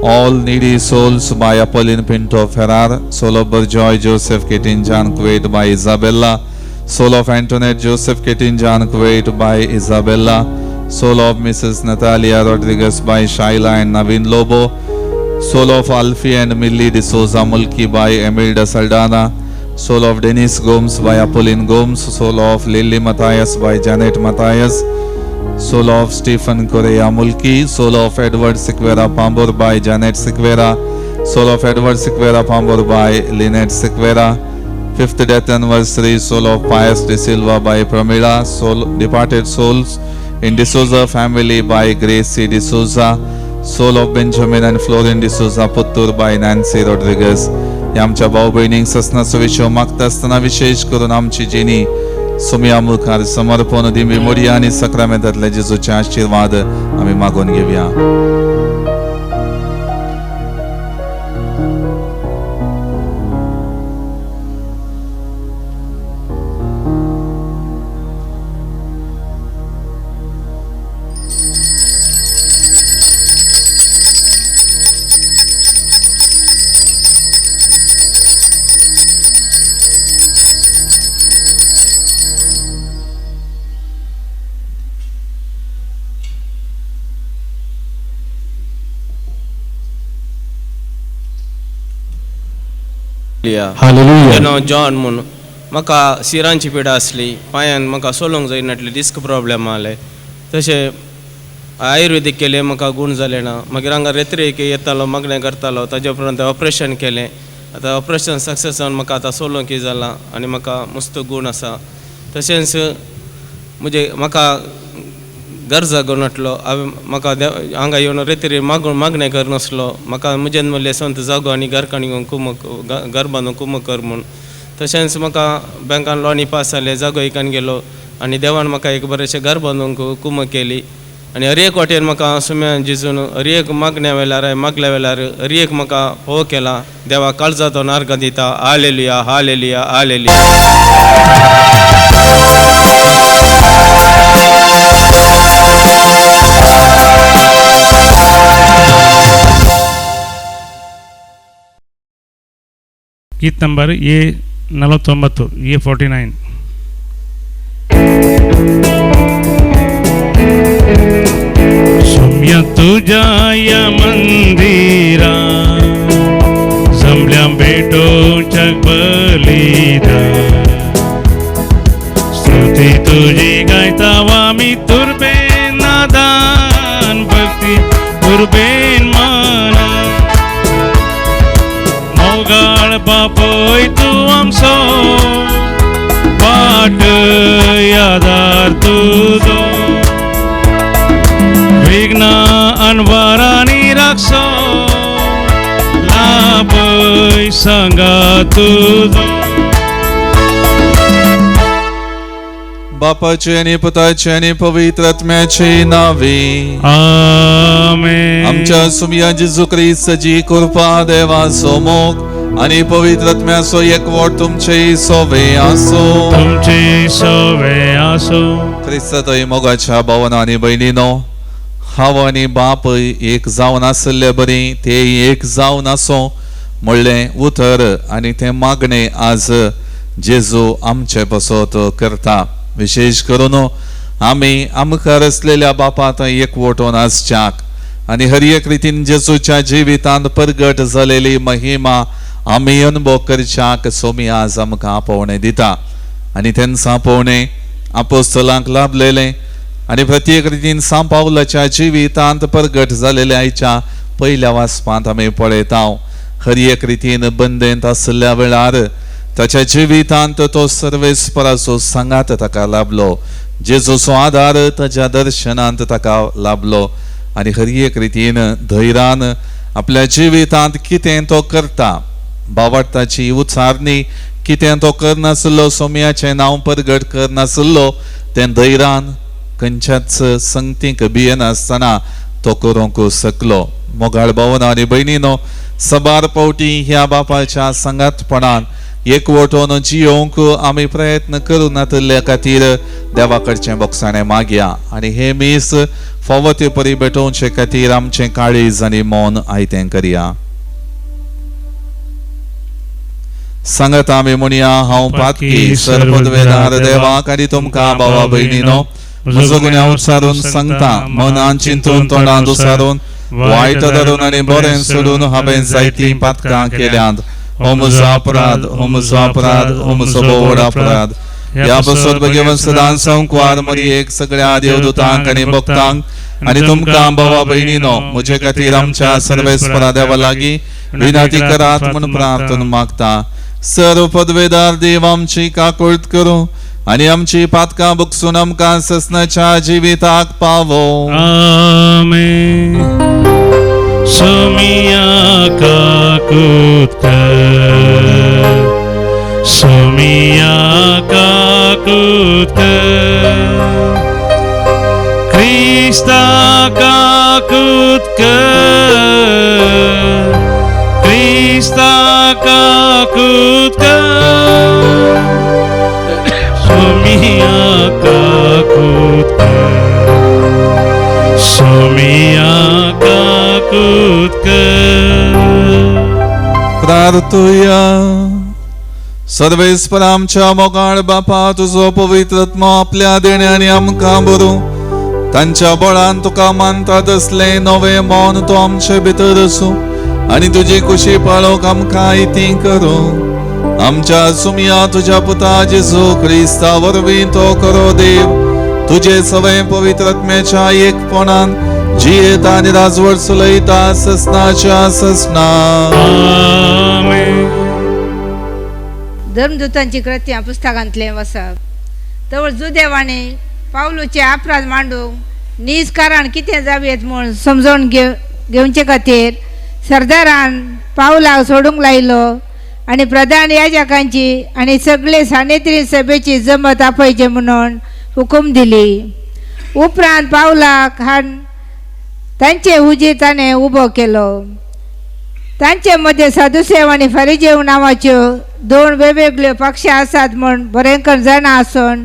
All needy souls by Apolline Pinto Ferrar. Soul of Burjoy Joseph Ketinjan, Kuwait by Isabella. Soul of Antoinette Joseph Ketinjan, Kuwait by Isabella. Soul of Mrs. Natalia Rodriguez by Shaila and Naveen Lobo. Soul of Alfie and Millie D'Souza Mulki by Emilda Saldana. Soul of Dennis Gomes by Apolline Gomes. Soul of Lily Matthias by Janet Matthias. Soul of Stephen Correa Mulki. Soul of Edward Sequeira Pambur by Janet Sequeira. Soul of Edward Sequeira Pambur by Lynette Sequeira. Fifth death anniversary, soul of Pius De Silva by Pramila. Soul departed souls in D'Souza family by Gracie D'Souza. Soul of Benjamin and Florin D'Souza Puttur by Nancy Rodriguez. ह्या आमच्या भाव भयणींक ससनाचो विशय मागता आसतना विशेश करून आमची जिणी सुमया मुखार समर्पण दिमी मोडया आनी सक्रामेंतांतल्या जेजूचे आशिर्वाद आमी मागून घेवया. हालेलुया. म्हजें नांव जॉन म्हूण. म्हाका सिरांची पिडा आसली. पांयान म्हाका चलोवंक जायनासलें. डिस्क प्रॉब्लेम आहले. तशें आयुर्वेदीक केलें, म्हाका गूण जालें ना. मागीर हांगा रेत्रेक येतालो, मागणें करतालो. ताजे उपरांत ऑपरेशन केलें. आतां ऑपरेशन सक्सेस जावन म्हाका आतां चलोवंक जालां आनी म्हाका मस्त गूण आसा. तशेंच म्हजे म्हाका गरजा घेवन हांवें म्हाका हांगा येवन रेतीर मागून मागणें करनासलो. म्हाका म्हजेन म्हणलें, संत जागो आनी घरकाणी घेवन कुमक, घर बांदून कुमक कर म्हूण. तशेंच म्हाका बँकान लोनी पास जालें. जागो एकान गेलो आनी देवान म्हाका एक बरेंशें घर बांदूंक कुमक केली. आनी हर एक वाटेन म्हाका सुम्या जिजून हर एक मागण्या वेळार, मागल्या वेळार हर एक म्हाका फोव केला. देवा काळजाचो नार्गां दिता. Hallelujah, hallelujah, hallelujah. गीत ನಂಬರ್ ಎ 49, ಎ 49. सौम्य तुझ्या या मंदिरा. जमल्या भेटोवच्याक बलिदान स्तुती तुजी गायता आमी तुर्बेन नादान भक्ती तुर्बेन मना मोगाळ बापय तूं आमचो वाट यादार तुजो विघ्न अनवरांनी राखसो लाभय सांगा तुजो. बापाचे आनी पुताचे आनी पवित्र आत्म्याचे नावे आमेन. आमच्या सुमया जेजू क्रिस्ताची कृपा देवाचो मोग आनी पवित्र आत्म्याचो एकवट तुमचे सोवे आसो. तुमचे सोवे आसो. क्रिस्तातय मोगाच्या भावना आनी भयणीनो, हांव आनी बाप एक जावन आसले बरी ते एक जावन आसो म्हणलें उतर आनी तें मागणें आज जेजू आमचे पासत करता. विशेष करून आमी आमकां आसलेल्या बापांत एकवटून आसच्याक आनी हर एक रितीन जेजूच्या जिवितांत परगट जालेली महिमा आमी अनुभव करच्याक सोमी आज आमकां आपोवणें दिता. आनी तेंच आपोवणें आपोस्तलांक लाभलेलें आनी प्रत्येक रितीन सांत पावलाच्या जिवितांत परगट जालेल्या आयच्या पयल्या वाचपांत आमी पळयता. हर एक रितीन बंदेंत आशिल्ल्या वेळार ताच्या जिवितांत तो सर्वेस्पराचो सांगात ताका लाभलो, जेजूचो आदार ताच्या दर्शनांत ताका लाभलो आनी हर एक रितीन धैर्यान आपल्या जिवितांत कितें तो करता, बावडताची उच्चारणी कितें तो करनासलो, सोम्याचें नांव परगट करनासलो, तें धैर्यान खंयच्याच संगतीक भियेनासतना तो करूंक शकलो. मोगाळ भावना आनी भयणीनो, सबार पावटी ह्या बापाच्या सांगातपणान एकवटून जियोवंक आमी प्रयत्न करूं नातिल्ल्या खातीर देवा कडचें बोगसाणें मागया आनी हे मीस फावो ते परी भेटोवचे खातीर आमचें काळीज आनी मन आयतें करया. सांगत आमी म्हणया, हांव पातकी सर्वपदवेदार देवाक आनी तुमकां भावा भयणीनो म्हजो गुन्यांव उच्चारून सांगता, मनान चिंतून तोंडान दुसारून वायट धरून आनी बरें सोडून हांवें जायतीं पातकां केल्यांत. हो म्हजो अपराध, हो म्हजो अपराध, हो म्हजो भोव अपराध. ह्या पासत भगवंत सदां संकवार मरियेक सगळ्या देवदूतांक आनी भक्तांक आनी तुमकां भावा भयणीनो म्हजे खातीर आमच्या सर्वेस्परा देवा लागीं विनंती करात म्हूण प्रार्थना मागता. सर्व पदवेदार देव आमची काकुळट करूं आनी आमची पातकां बगसून आमकां ससनाच्या जिविताक पावो. आमेन. सोमिया काकूत कर, सोमिया काकूत कर, क्रिस्ता काकूत कर, क्रिस्ता काकूत कर, सोमिया काकूत कर, सोमिया काकूत कर. प्रार्थुया. सर्वेस्पर आमच्या मोगाळ बापा, तुजो पवित्र आत्मो आपल्या देण्यानी आमकां बरूं, तांच्या बळान तुका मानता तसलें नवें मन तो आमचे भितर आसूं आनी तुजी कुशी पाळोवंक आमकां आयती करूं. आमच्या सुमया तुज्या पुता जेजू क्रिस्ता वरवीं तो करो देव, तुजे सवय पवित्र आत्म्याच्या एकपणान जियेता आनी राजवट चलयता ससनाच्या ससना. आमेन. धर्मदूतांची कृत्यां पुस्तकांतलें वसप. तवळ जुदेवांनी पावलूचे अपराध मांडूंक नीज कारण कितें जावयेत म्हूण समजून घेवचे खातीर सरदारान पावलाक सोडूंक लायलो आनी प्रधान याजकांची आनी सगळे सानेत्री सभेची जमत आपयचे म्हणून हुकूम दिली. उपरांत पावलाक हाड तांचे हुजीर ताणें उबो केलो. तांचे मदें सादुसेव आनी फारिजेव नांवाच्यो दोन वेगवेगळ्यो पक्ष आसात म्हूण बरेंकर जाणा आसून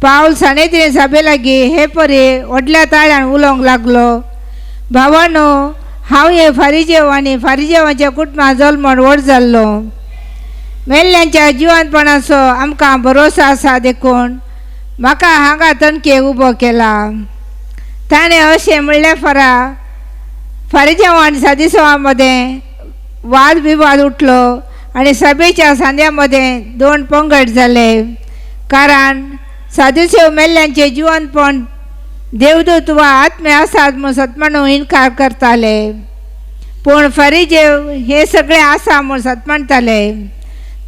पावल सानेद्रीन सभे लागीं हे परी व्हडल्या ताळ्यान उलोवंक लागलो, भावानो, हांव हे फारिजेव आनी फारिजेवांच्या कुटुंबांत जल्मून व्हड जाल्लो. मेल्ल्यांच्या जिवंतपणाचो आमकां भरोसो आसा देखून म्हाका हांगा तणके उबो केला. ताणें अशें म्हणल्यार फरा फारिजेव आनी सादिसोवा मदें वादविवाद उठलो आनी सभेच्या सांद्या मदें दोन पंगड जाले. कारण सादुसेव मेल्ल्यांचे जिवनपण देवदूत वा आत्मे आसात म्हूण सतमानू इनकार करताले, पूण फरिजेव हे सगळे आसा म्हूण सतमानताले.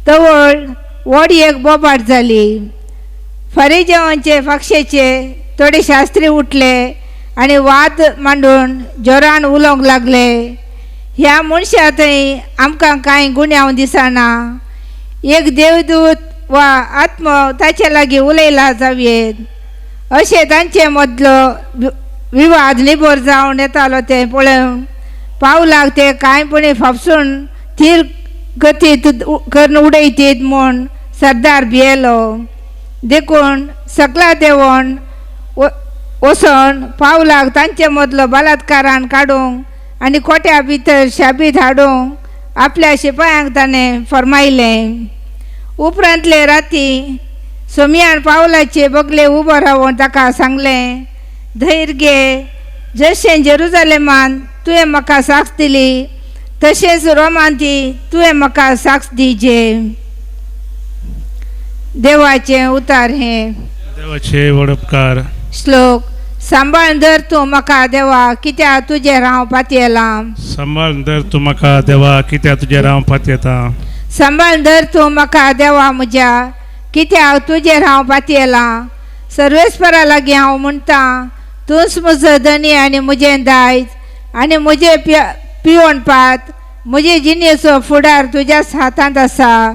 तवळ व्हड एक बोबाट जाली. फरिजेवांचे पक्षेचे थोडे शास्त्री उठले आनी वाद मांडून जोरान उलोवंक लागले, ह्या मनशा थंय आमकां कांय गुन्यांव दिसना, एक देवदूत वा आत्मो ताचे लागीं उलयला जावयेत. अशें तांचे मदलो विवाद निबर जावन येतालो तें पळोवन पावलाक ते कांयपणी फापसून थीर गतीत करून उडयतीत म्हूण सरदार भियेलो. देखून सकला देंवोन वचोन पावलाक तांचे मदलो बलात्कारान काडूंक आनी कोट्या भितर शाबीत हाडूंक आपल्या शिपायांक ताणें फर्मायलें. उपरांतले राती सोमयान पावलाचे बगले उबो रावन ताका सांगलें, धैर्य घे, जशें जेरुजलेमान तुवें म्हाका साक्ष दिली तशेंच रोमान ती तुवें म्हाका साक्ष दिजे. देवाचें उतार हें. देवाचे व्हड उपकार. श्लोक. सांबाळ धर तूं म्हाका देवा, कित्याक तुजेर हांव पातयेलां. सांबाळ धर तूं म्हाका देवा, कित्याक तुजेर हांव पातयेतां. सांबाळ धर तूं म्हाका देवा म्हज्या, कित्याक तुजेर हांव पातयेलां. सर्वेस्परा लागीं हांव म्हणटां, तूंच म्हजो धनी आनी म्हजें दायज आनी म्हजें पिवण पात, म्हजे जिणेचो फुडार तुज्याच हातांत आसा.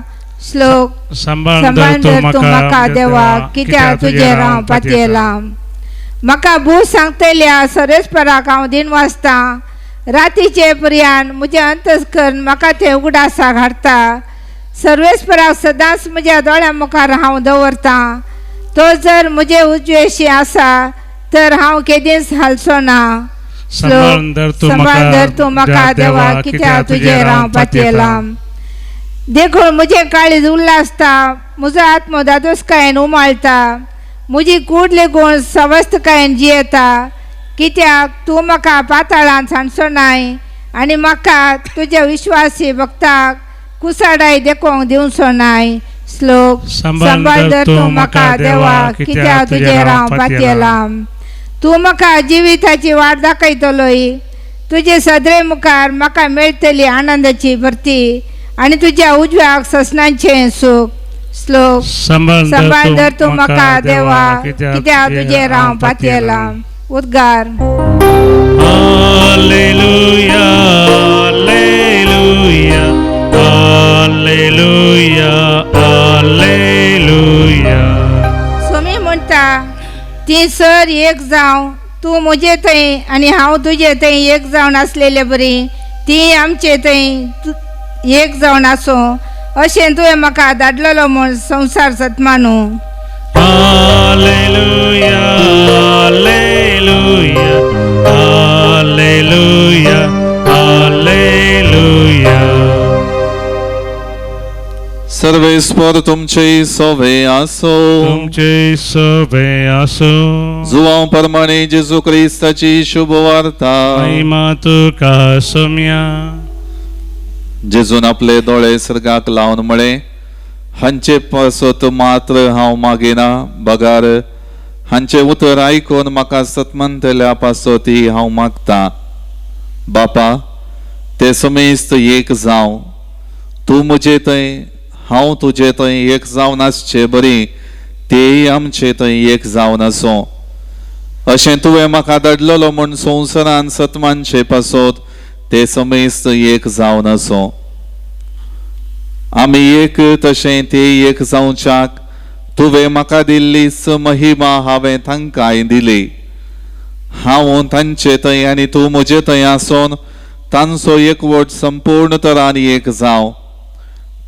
श्लोक. सांबाळ सांबाळ धर धर तूं म्हाका देवा, कित्याक तुजेर हांव पातयेलां. म्हाका भूत सांगतल्या सर्वेस्पराक हांव दिन वाचतां. रातीचे पर्यान म्हजें अंतस्कर्ण म्हाका तें उगडासाक हाडटा. सर्वेस्पराक सदांच म्हज्या दोळ्यां मुखार हांव दवरतां. तो जर म्हजे उजवेशी आसा तर हांव केदींच हालचो ना. सांबाळ धर तूं सांबाळ धर तूं म्हाका देवा, कित्याक तुजेर हांव पातयेलां. देखून म्हजें काळीज उल्हासता, म्हजो आत्मो दादोसकायेन उमाळटा, म्हजी कूड लेगून सवस्तकायेन जियेता. कित्याक तूं म्हाका पाताळांत सांडचो नाय आनी म्हाका तुज्या विश्वासी भक्ताक कुसाडाय देखोंक दिवचो नाय. श्लोक. सांबाळ धर तूं म्हाका देवा, कित्याक तुजेर हांव पातयेलां. तूं म्हाका जिविताची वाट दाखयतलोय. तुजे सदरे मुखार म्हाका मेळटली आनंदाची भरती आनी तुज्या उजव्याक ससनांचें सूख. श्लोक. सांबाळ धर तूं म्हाका देवा, कित्याक तुजेर हांव पातयेलां. उद्गार. Hallelujah, hallelujah, hallelujah, hallelujah. सोमी म्हणटा, ती सर एक जावं, तूं म्हजे थंय आनी हांव तुजे थंय एक जावन आसलेले बरी ती आमचे थंय एक जावन आसूं, अशें तुवें म्हाका धाडलेलो म्हूण संवसार सतमानू. Hallelujah, hallelujah, hallelujah, hallelujah. सर्वेस्पर तुमचे सोवे आसो. तुमचे सोबे आसो. जुवांव परमाणे जेजू क्रिस्ताची शुभ वार्ता. महिमा तुका सोम्या. जेजून आपले दोळे सर्गाक लावन म्हळें, हांचे पासत मात्र हांव मागिना, बगार हांचें उतर आयकून म्हाका सतमनतल्या पासत हांव मागता. बापा, ते समेस्त एक जावं, तूं म्हजे थंय हांव तुजे थंय एक जावन आसचे बरी तेय आमचे थंय एक जावन आसूं. अशें तुवें म्हाका धाडलेलो म्हूण संवसारान सतमानचे पासत ते समेस्त एक जावन आसूं. आमी एक तशें ते एक जावच्याक तुवें म्हाका दिल्लीच महिमा हांवें तांकांय दिली. हांव तांचे थंय आनी तूं म्हजे थंय आसून तांचो एकवट संपूर्ण तरान एक जावं.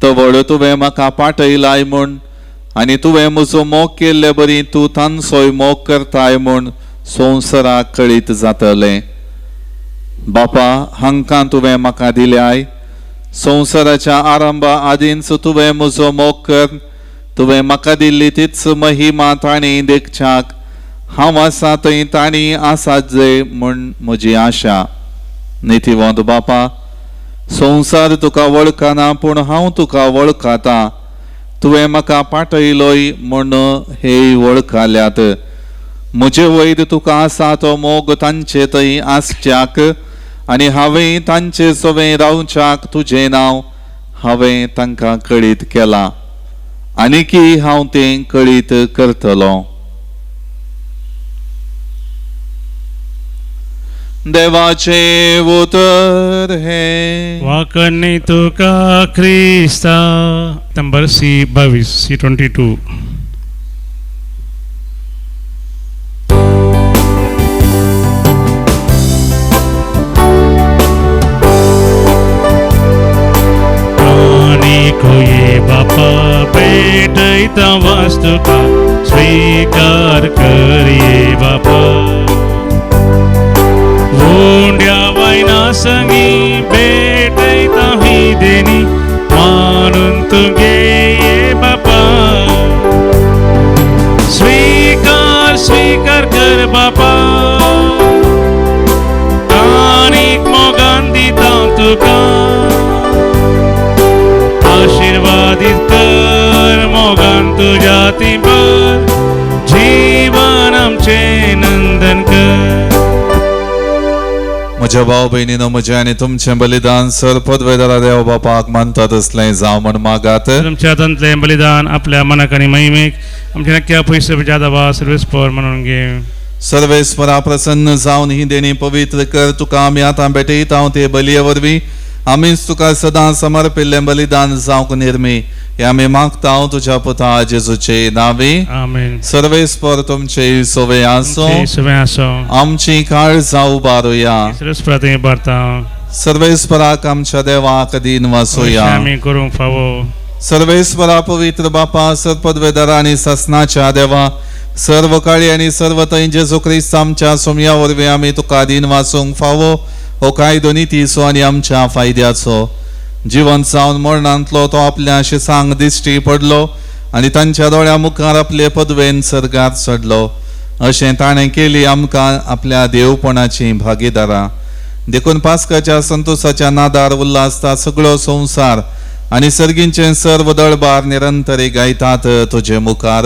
तवळ तुवें म्हाका पाटयलाय म्हूण आनी तुवें म्हजो मोग केल्ले बरी तूं तांचोय मोग करताय म्हूण संवसाराक कळीत जातलें. बापा, हांकां तुवें म्हाका दिल्याय. संवसाराच्या आरंभा आदींच तुवें म्हजो मोग कर. तुवें म्हाका दिल्ली तीच महिमा तांणी देखच्याक हांव आसा थंय तांणी आसात जे म्हूण म्हजी आशा. नितीवंत बापा, संवसार तुका वळखना पूण हांव तुका वळखता। तुवें म्हाका पाठयलोय म्हूण हे वळखल्यात। म्हजे वयर तुका आसा तो मोग तांचे थंय आसच्याक आनी हांवें तांचे सवें रावच्याक तुजें नांव हांवें तांकां कळीत केलां आनीकी हांव तें कळीत करतलो। देवाचें उतर हें। वाकणी तुका क्रिस्ता। Number C 22, C 22। को ये बापा भेटयता वास्तुका स्वीकार करिये बापा। उंड्या वैना संगी भेटयता ही देणी मानून तुगे ये बापा। स्वीकार स्वीकार कर बापा, ताणीक मोगान दिता तुका। आशीर्वादित कर मोगान तुज्या तिंबर, जीवन आमचें नंदन कर। म्हज्या भाव भयणीनो, म्हजें आनी तुमचें बलिदान सर पदवेदारा देव बापाक मानता तसलें जावं म्हण मागात। तुमच्या हातांतलें बलिदान आपल्या मनाक आनी महिमेक आमच्या नक्क्या पयशे जादा सर्वेस्पर म्हणून घे। सर्वेस्परा प्रसन्न जावन ही देणी पवित्र कर। तुका आमी आतां भेटयता ते बलये वरवीं आमीच तुका सदां समर्पिल्लें बलिदान जावंक निर्मी हें आमी मागता तुज्या पुता जेजूचे नांवी। आमेन। सर्वेस्पर तुमचे सोवे आसूं, सोवे आसूं। आमची काळजां उबारुया। सर्वेस्परा तुमी भरता। सर्वेस्पराक आमच्या देवाक दीन वासुया। आमी करूंक फावो। सर्वेस्परा पवित्र बापा, सर्पदवेदारा आनी सासनाच्या देवा, सर्व काळी आनी सर्व थंय जेजू क्रिस्त आमच्या सोमया वरवीं आमी तुका दीन वासूंक फावो हो कायदो नितीचो आनी आमच्या फायद्याचो। जिवन जावन मरणांतलो तो आपल्या शिसांक दिश्टी पडलो आनी तांच्या दोळ्या मुखार आपले पदवेन सर्गार चडलो। अशें ताणें केली आमकां आपल्या देवपणाची भागीदारां। देखून पास्काच्या संतोसाच्या नादार उल्हासता सगळो संवसार आनी सर्गींचे सर्व दळबार निरंतरी गायतात तुजे मुखार।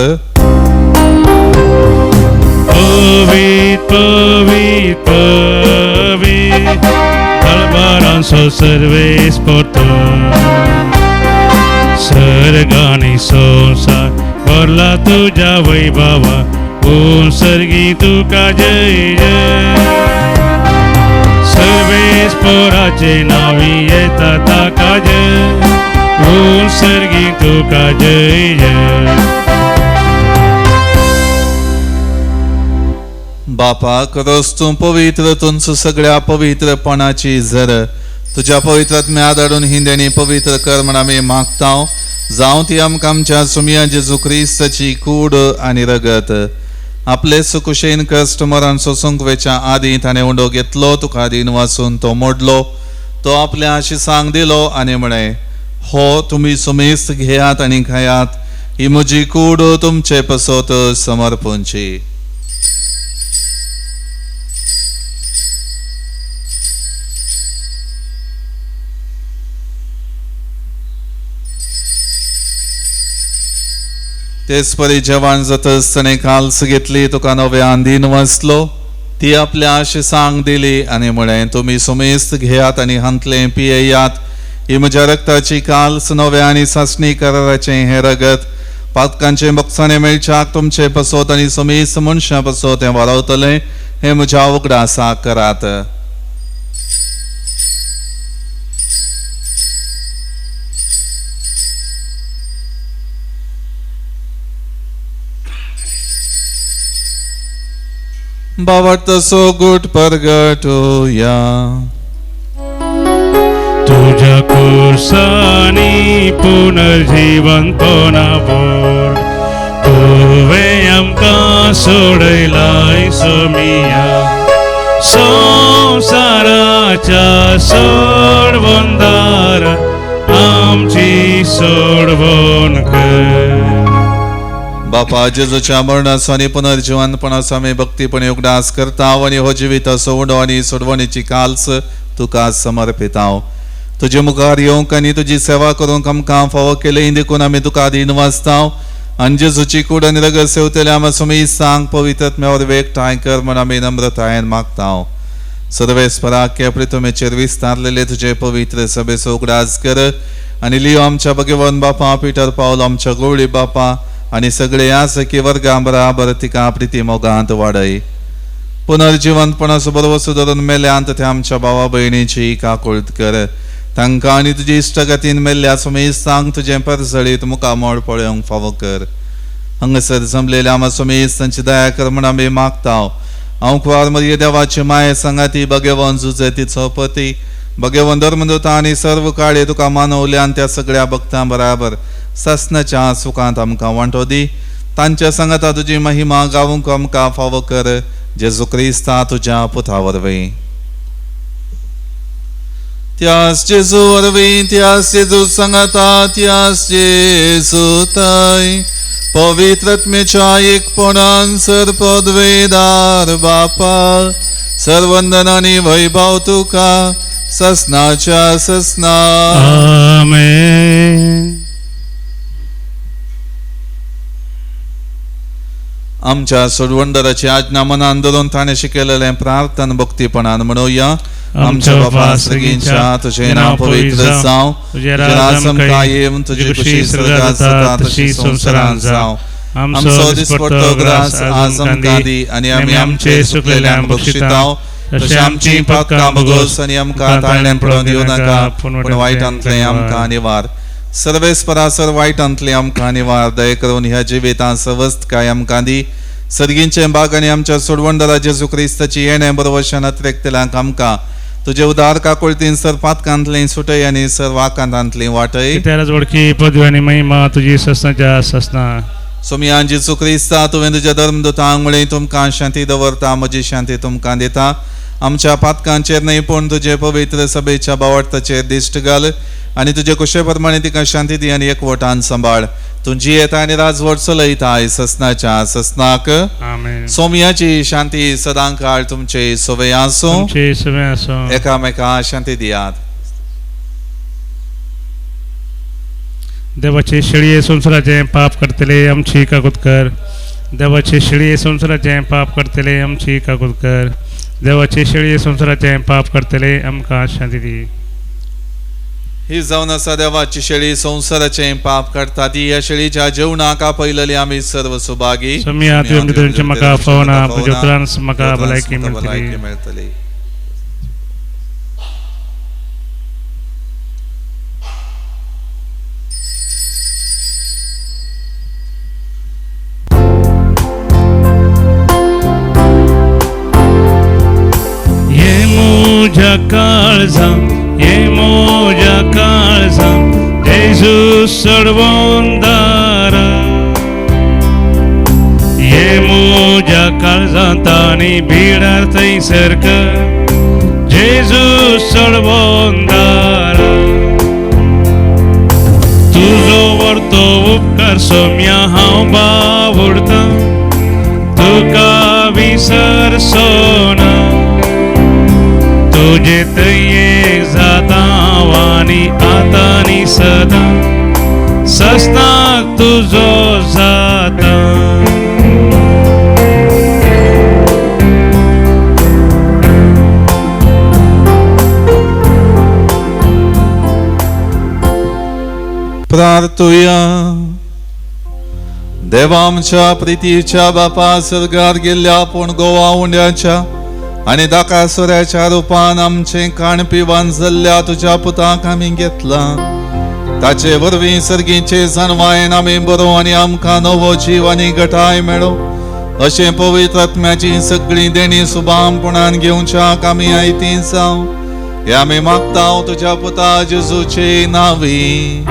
पवित पवित पवित दळबारांचो सर्वेस्पर, सर्ग आनी संवसार भरला तुज्या वैभवा, ओम सर्गी तुका जय जय। सर्वेस्पराचे नावी येता ताका जय, ओम सर्गी तुका जय जय। बापा खरोच तूं पवित्र, तुमचो सगळ्या पवित्रपणाची झर तुज्या पवित्र आत्म्या धाडून ही देणी पवित्र कर म्हण आमी मागता। जावं ती आमकां आमच्या सुमया जेजू क्रिस्ताची कूड आनी रगत। आपले सुकुशेन कश्ट मरण सोसूंक वेच्या आदीं ताणें उंडो घेतलो, तुका दीन वासून तो मोडलो, तो आपल्या आशिसांक दिलो आनी म्हळें, हो तुमी सुमेस्त घेयात आनी खायात, ही म्हजी कूड तुमचे पसत समर्पणची। तेच परी जेवण जातच ताणें काल्स घेतली, तुका नव्यान दीन वाचलो, ती आपल्या आशिसांक दिली आनी म्हळें, तुमी सुमेस्त घेयात आनी हांतलें पियेयात, ही म्हज्या रक्ताची काल्स नव्या आनी सासणी कराराचें हें रगत पातकांचें बक्षाणें मेळच्याक तुमचे पसत आनी सुमेस्त मनशां पसत हें वारावतलें, हें म्हज्या उगडासाक करात। बाबा सो गुट परगटोया। तुझ्या कुर्सानी पुनर्जीवंतपणा बोल, तुवें आमकां सोडयलाय सोमिया, संवसाराच्या सोडवणदारा आमची सोडवण कर। बापा जेजूच्या मरणाचो आनी पुनर्जिवनपणाचो आमी भक्तीपणे उगडास करता आनी हो जिविताचो उंडो आनी सोडवणीची काल्स तुका समर्पिता। तुजे मुखार येवंक आनी तुजी सेवा करूंक आमकां फावो केली देखून आमी तुका आदीन वाचता आनी जेजूची कूड आनी रगत सेवतले आमी सुमी सांग पवित्र आत्म्या वरवीं एकठांय कर म्हण आमी नम्रतायेन मागता. सर्वेस्परा प्रितमेचेर विस्तारलेले तुजे पवित्र सभेचो उगडास कर आनी लियो आमच्या भगवान बापा पिटर पावल आमच्या गवळी बापा आनी सगळे यासकी वर्गा बराबर तिका प्रिती मोगांत वाडय. पुनर्जिवंतपणाचो बरोवसो धरून मेल्यांत त्या आमच्या भावा भयणीची काकुळत कर. तांकां आनी तुजी इश्टगतीन मेल्ल्या सुमेस्तांक तुजें परजळीत मुखामळ पळोवंक फावो कर. हांगासर जमलेल्या आमा सुमेस तांची दया कर म्हण आमी मागता. हांव कुवार मरिये देवाची माये सांगाती भगवान जुजे तिचो पती भगवान धर्मदूता आनी सर्व काळे तुका मानवल्यान त्या सगळ्या भक्तां बराबर ससनाच्या सुखांत आमकां वांटो दी. तांच्या सांगाता तुजी महिमा गावूंक आमकां फावो कर. जेजू क्रिस्ता तुज्या पुता वरवीं. त्यास जेजू वरवीं, त्यास जेजू सांगाता, त्यास जेजू ताय पवित्र आत्म्याच्या एकपणान सर पदवेदार बापा सर्वंदन आनी वैभव तुका ससनाच्या ससना. आमेन. आमच्या सोडवंडराची आज्ञा मनान धरून ताणें शिकयलेलें प्रार्थना भक्तीपणान म्हणुया. आमच्या बापा सर्गींच्या तुजें नांव पवित्र जावं, तुजें राज आमकां येवं, तुजी खुशी स्वर्गांत जाता तशी संवसारांत जावं. आमचो दिसपट्टो ग्रास आज आमकां दी आनी आमी आमचे सुकलेल्यांक बक्षिताव तशें आमची पातकां भोगोस आनी आमकां ताळण्यान पडोवन दिवं नाका, पूण वायटांतलें आमकां निवार. सर्वेस्परा सर वायटांतलें आमकां निवार. दया करून ह्या जिवितांत सवस्तकाय आमकां दी. सर्गींचे बाग आनी आमच्या सोडवणदारा जेजू क्रिस्ताची येणें बरोवशान अतिरेकतल्यांक आमकां तुजे उदार काकुळतीन सर पातकांतलें सुटय आनी सर वाकांतांतलें वाटय. त्याला जोडकी पदवी आनी महिमा तुजी ससनाच्या ससना. सोमयान जेजू क्रिस्ता तुवें तुज्या धर्मदूतांक म्हळें तुमकां शांती दवरता, म्हजी शांती तुमकां दिता. आमच्या पातकांचेर न्हय पूण तुजे पवित्र सभेच्या बावडताचेर दिश्ट घाल आनी तुजे कुशे प्रमाणे तिका शांती दी आनी एकवटान सांबाळ. तूं जियेता आनी राजवट चलयता ससनाच्या ससनाक. आमेन. सोमयाची शांती सदां काळ तुमचे सवय आसूं. तुमचे सवे आसूं. एकामेका शांती दियात. देवाचे शेळये संवसाराचें पाप करतले आमची काकूत कर. देवाचे शेळये संवसाराचें पाप करतले आमची काकूत कर. देवाचे शेळये संवसाराचें पाप करतले आमकां शांती दी. ही जावन आसा देवाची शेळी संवसाराचें पाप काडटा ती. ह्या शेळीच्या जेवणाक आपयलेली आमी सर्व सुभागी. सोमया तुवें तुमचें म्हाका फावना, तुज्या उपरांत म्हाका भलायकी मेळटली. मेळटली. ये म्हज्या काळजां, ये म्हज्या काळजां, जेजू सोडवणदारा. ये म्हज्या काळजांत आनी बिडार थंयसर कर, जेजू सोडवणदारा. तुजो वर्तो उपकार सोम्या हांव बावुडतां, तुका विसरचो ना. तुजे थंय जाता आनी आतां आनी सदां ससनाक तुजो जाता. प्रार्थुया. देवा आमच्या प्रितीच्या बापा सर्गार गेल्ल्या पूण गोवा उंड्याच्या आनी दाकासुऱ्याच्या रुपान आमचें काण पिवान जाल्ल्या तुज्या पुताक आमी घेतलां. ताचे वरवीं सर्गीचे जाणवायेन आमी बरो आनी आमकां नवो जीव आनी गटाय मेळो अशें पवित्र आत्म्याची सगळीं देणी सुबामपणान घेवच्याक आमी आयती जावं हे आमी मागता तुज्या पुता जेजूचे नांवी.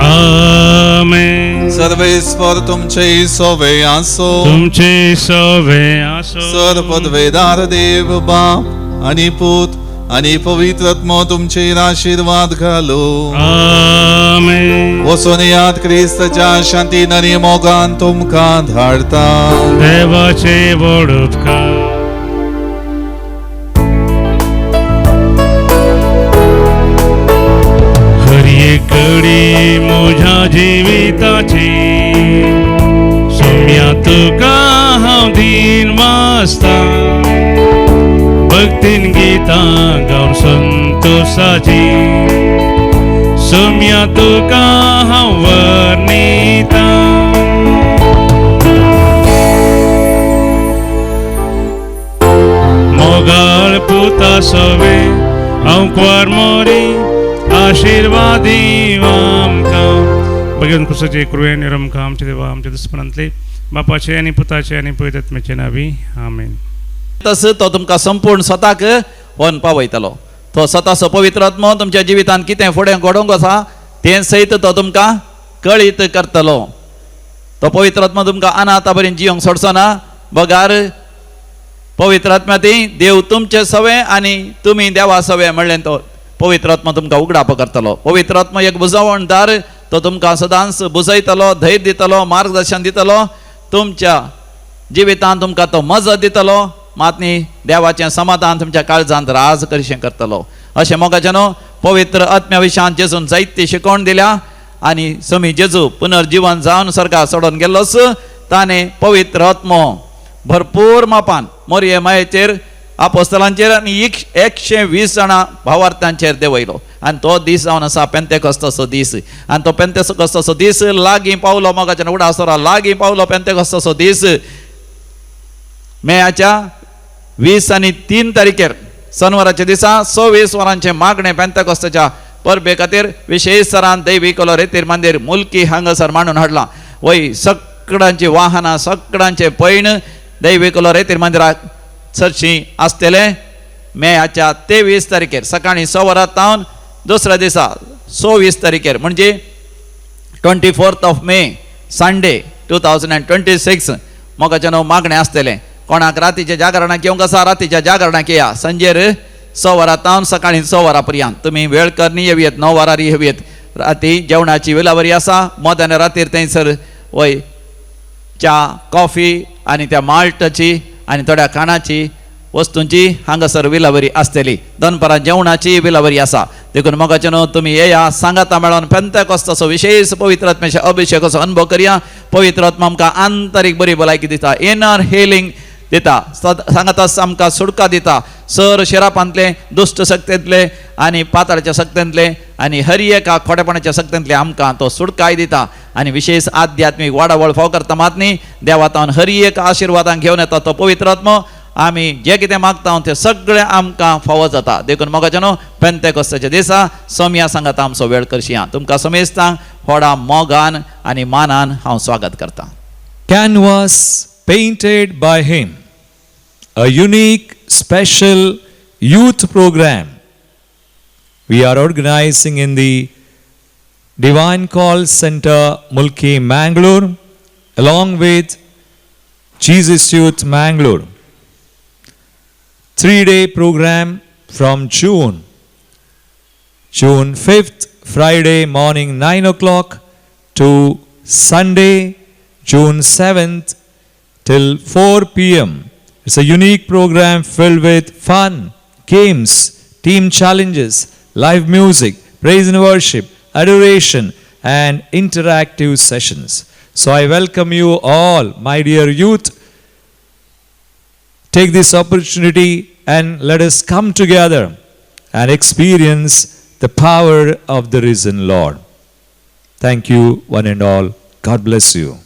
आमेन. सर्वेस्पर तुमचे सोवे आसो. तुमचे सवे आसो. सर पदवेदार देव बाप आनी पूत आनी पवित्र आत्मो तुमचेर आशिर्वाद घालो. आमेन. वचून याद क्रिस्ताच्या शांतीन आनी मोगान तुमकां धाडता. देवाचे व्हड उपकार. घडी म्हज्या जिविताची सोम्या तुका हांव दीन वाचता भक्तीन गितां गावन संतोषाची सोम्या तुका हांव वर्णिता. मोगाळ पुता सवे हांव कुवार मोरी आशिर्वादी आमकां. भगवंत कुसाचे कृपेन आमकां आमच्या देवा आमच्या दुस्मनांतले बापाचे आनी पुताचे आनी पवित्र आत्म्याचे नांवी आमेन. तस तो तुमकां संपूर्ण स्वताक व्हरून पावयतलो. तो स्वताचो पवित्र आत्मो तुमच्या जिवितांत कितें फुडें घडोवंक आसा तें सयत तो तुमकां कळीत करतलो. तो पवित्र आत्मो तुमकां अनाथा बरें जियोंक सोडचो ना, बगार पवित्र आत्म्या ती देव तुमचे सवे आनी तुमी देवा सवे म्हणलें तो पवित्र आत्मो तुमकां उगडाप करतलो. पवित्र आत्मो एक बुजवणदार, तो तुमकां सदांच बुजयतलो, धैर्य दितलो, मार्गदर्शन दितलो, तुमच्या जिवितांत तुमकां तो मजत दितलो, मात न्ही देवाचें समाधान तुमच्या काळजांत राज करिशें करतलो. अशें मोगाचें न्हू पवित्र आत्म्या विशयान जेजून जायती शिकवण दिल्या आनी समी जेजू पुनर्जिवन जावन स्वर्गार सोडून गेल्लोच ताणें पवित्र आत्मो भरपूर मापान मोरये मायेचेर आपोस्तलांचेर आनी 120 जाणां भावार्थांचेर देंवयलो. आनी तो दीस जावन आसा पेंतेकोस्ताचो दीस. आनी तो पेंतेकोस्ताचो दीस लागीं पावलो मोगाच्या उडासरा लागीं पावलो. पेंतेकोस्ताचो दीस मेयाच्या 20 आनी 3 तारखेर शनिवाराच्या दिसा 26 वरांचें मागणें पेंतेकोस्ताच्या परबे खातीर विशेष सरान दैवी कलो रेतीर मंदीर मुल्की हांगासर मांडून हाडलां. वय सगळ्यांची वाहनां सगळ्यांचें पैण दैवी कलो रेतीर मंदिराक चडशीं आसतलें मेयाच्या 23 तारखेर सकाळीं 6 वरां तावन दुसऱ्या दिसा 26 तारखेर म्हणजे 24th of May Sunday 2026 मोगाचें न्हू मागणें आसतलें. कोणाक रातीच्या जागरणाक येवंक आसा रातीच्या जागरणाक येया. संजेर 6 वरां तावन सकाळीं 6 वरां पर्यंत तुमी वेळ करनी येवयेत, 9 वरार येवयेत. राती जेवणाची विलावरी आसा मध्यान रातीर थंयसर वय च्या कॉफी आनी त्या माल्टाची आनी थोड्या खाणाची वस्तूंची हांगासर विलावरी आसतली. दनपारां जेवणाची विलावरी आसा. देखून मोगाचें न्हू तुमी येया सांगाता मेळोन पेंतेकोस्ताचो विशेष पवित्र आत्म्याच्या अभिषेकाचो अनुभव करया. पवित्र आत्मा आमकां आंतरीक बरी भलायकी दिता, इनर हिलींग दिता, सांगाता आमकां सुटका दिता सर शिरापांतले दुश्ट शक्तेंतले आनी पाताळाच्या शक्तेंतले आनी हर एका खोटेपणाच्या शक्तेंतले आमकां तो सुटकाय दिता. आनी विशेष आध्यात्मीक वाडावळ फाव करता मात न्ही देवातावन हर एक आशिर्वादान घेवन येता तो पवित्र आत्मो. आमी जे कितें मागता तें सगळें आमकां फावो जाता. देखून मोगाचें न्हू पेंतेकोस्ताच्या दिसा सोमया सांगाता आमचो वेळ करशिया. तुमकां समेस्तांक व्हडा मोगान आनी मानान हांव स्वागत करतां. Canvas painted by him, a unique special youth program we are organizing in the Divine Call Center, Mulki, Mangalore, along with Jesus Youth Mangalore. 3-day program from June 5th, Friday morning 9 o'clock to Sunday, June 7th till 4 p.m. It's a unique program filled with fun, games, team challenges, live music, praise and worship, adoration, and interactive sessions. So I welcome you all, my dear youth. Take this opportunity and let us come together and experience the power of the risen Lord. Thank you, one and all. God bless you.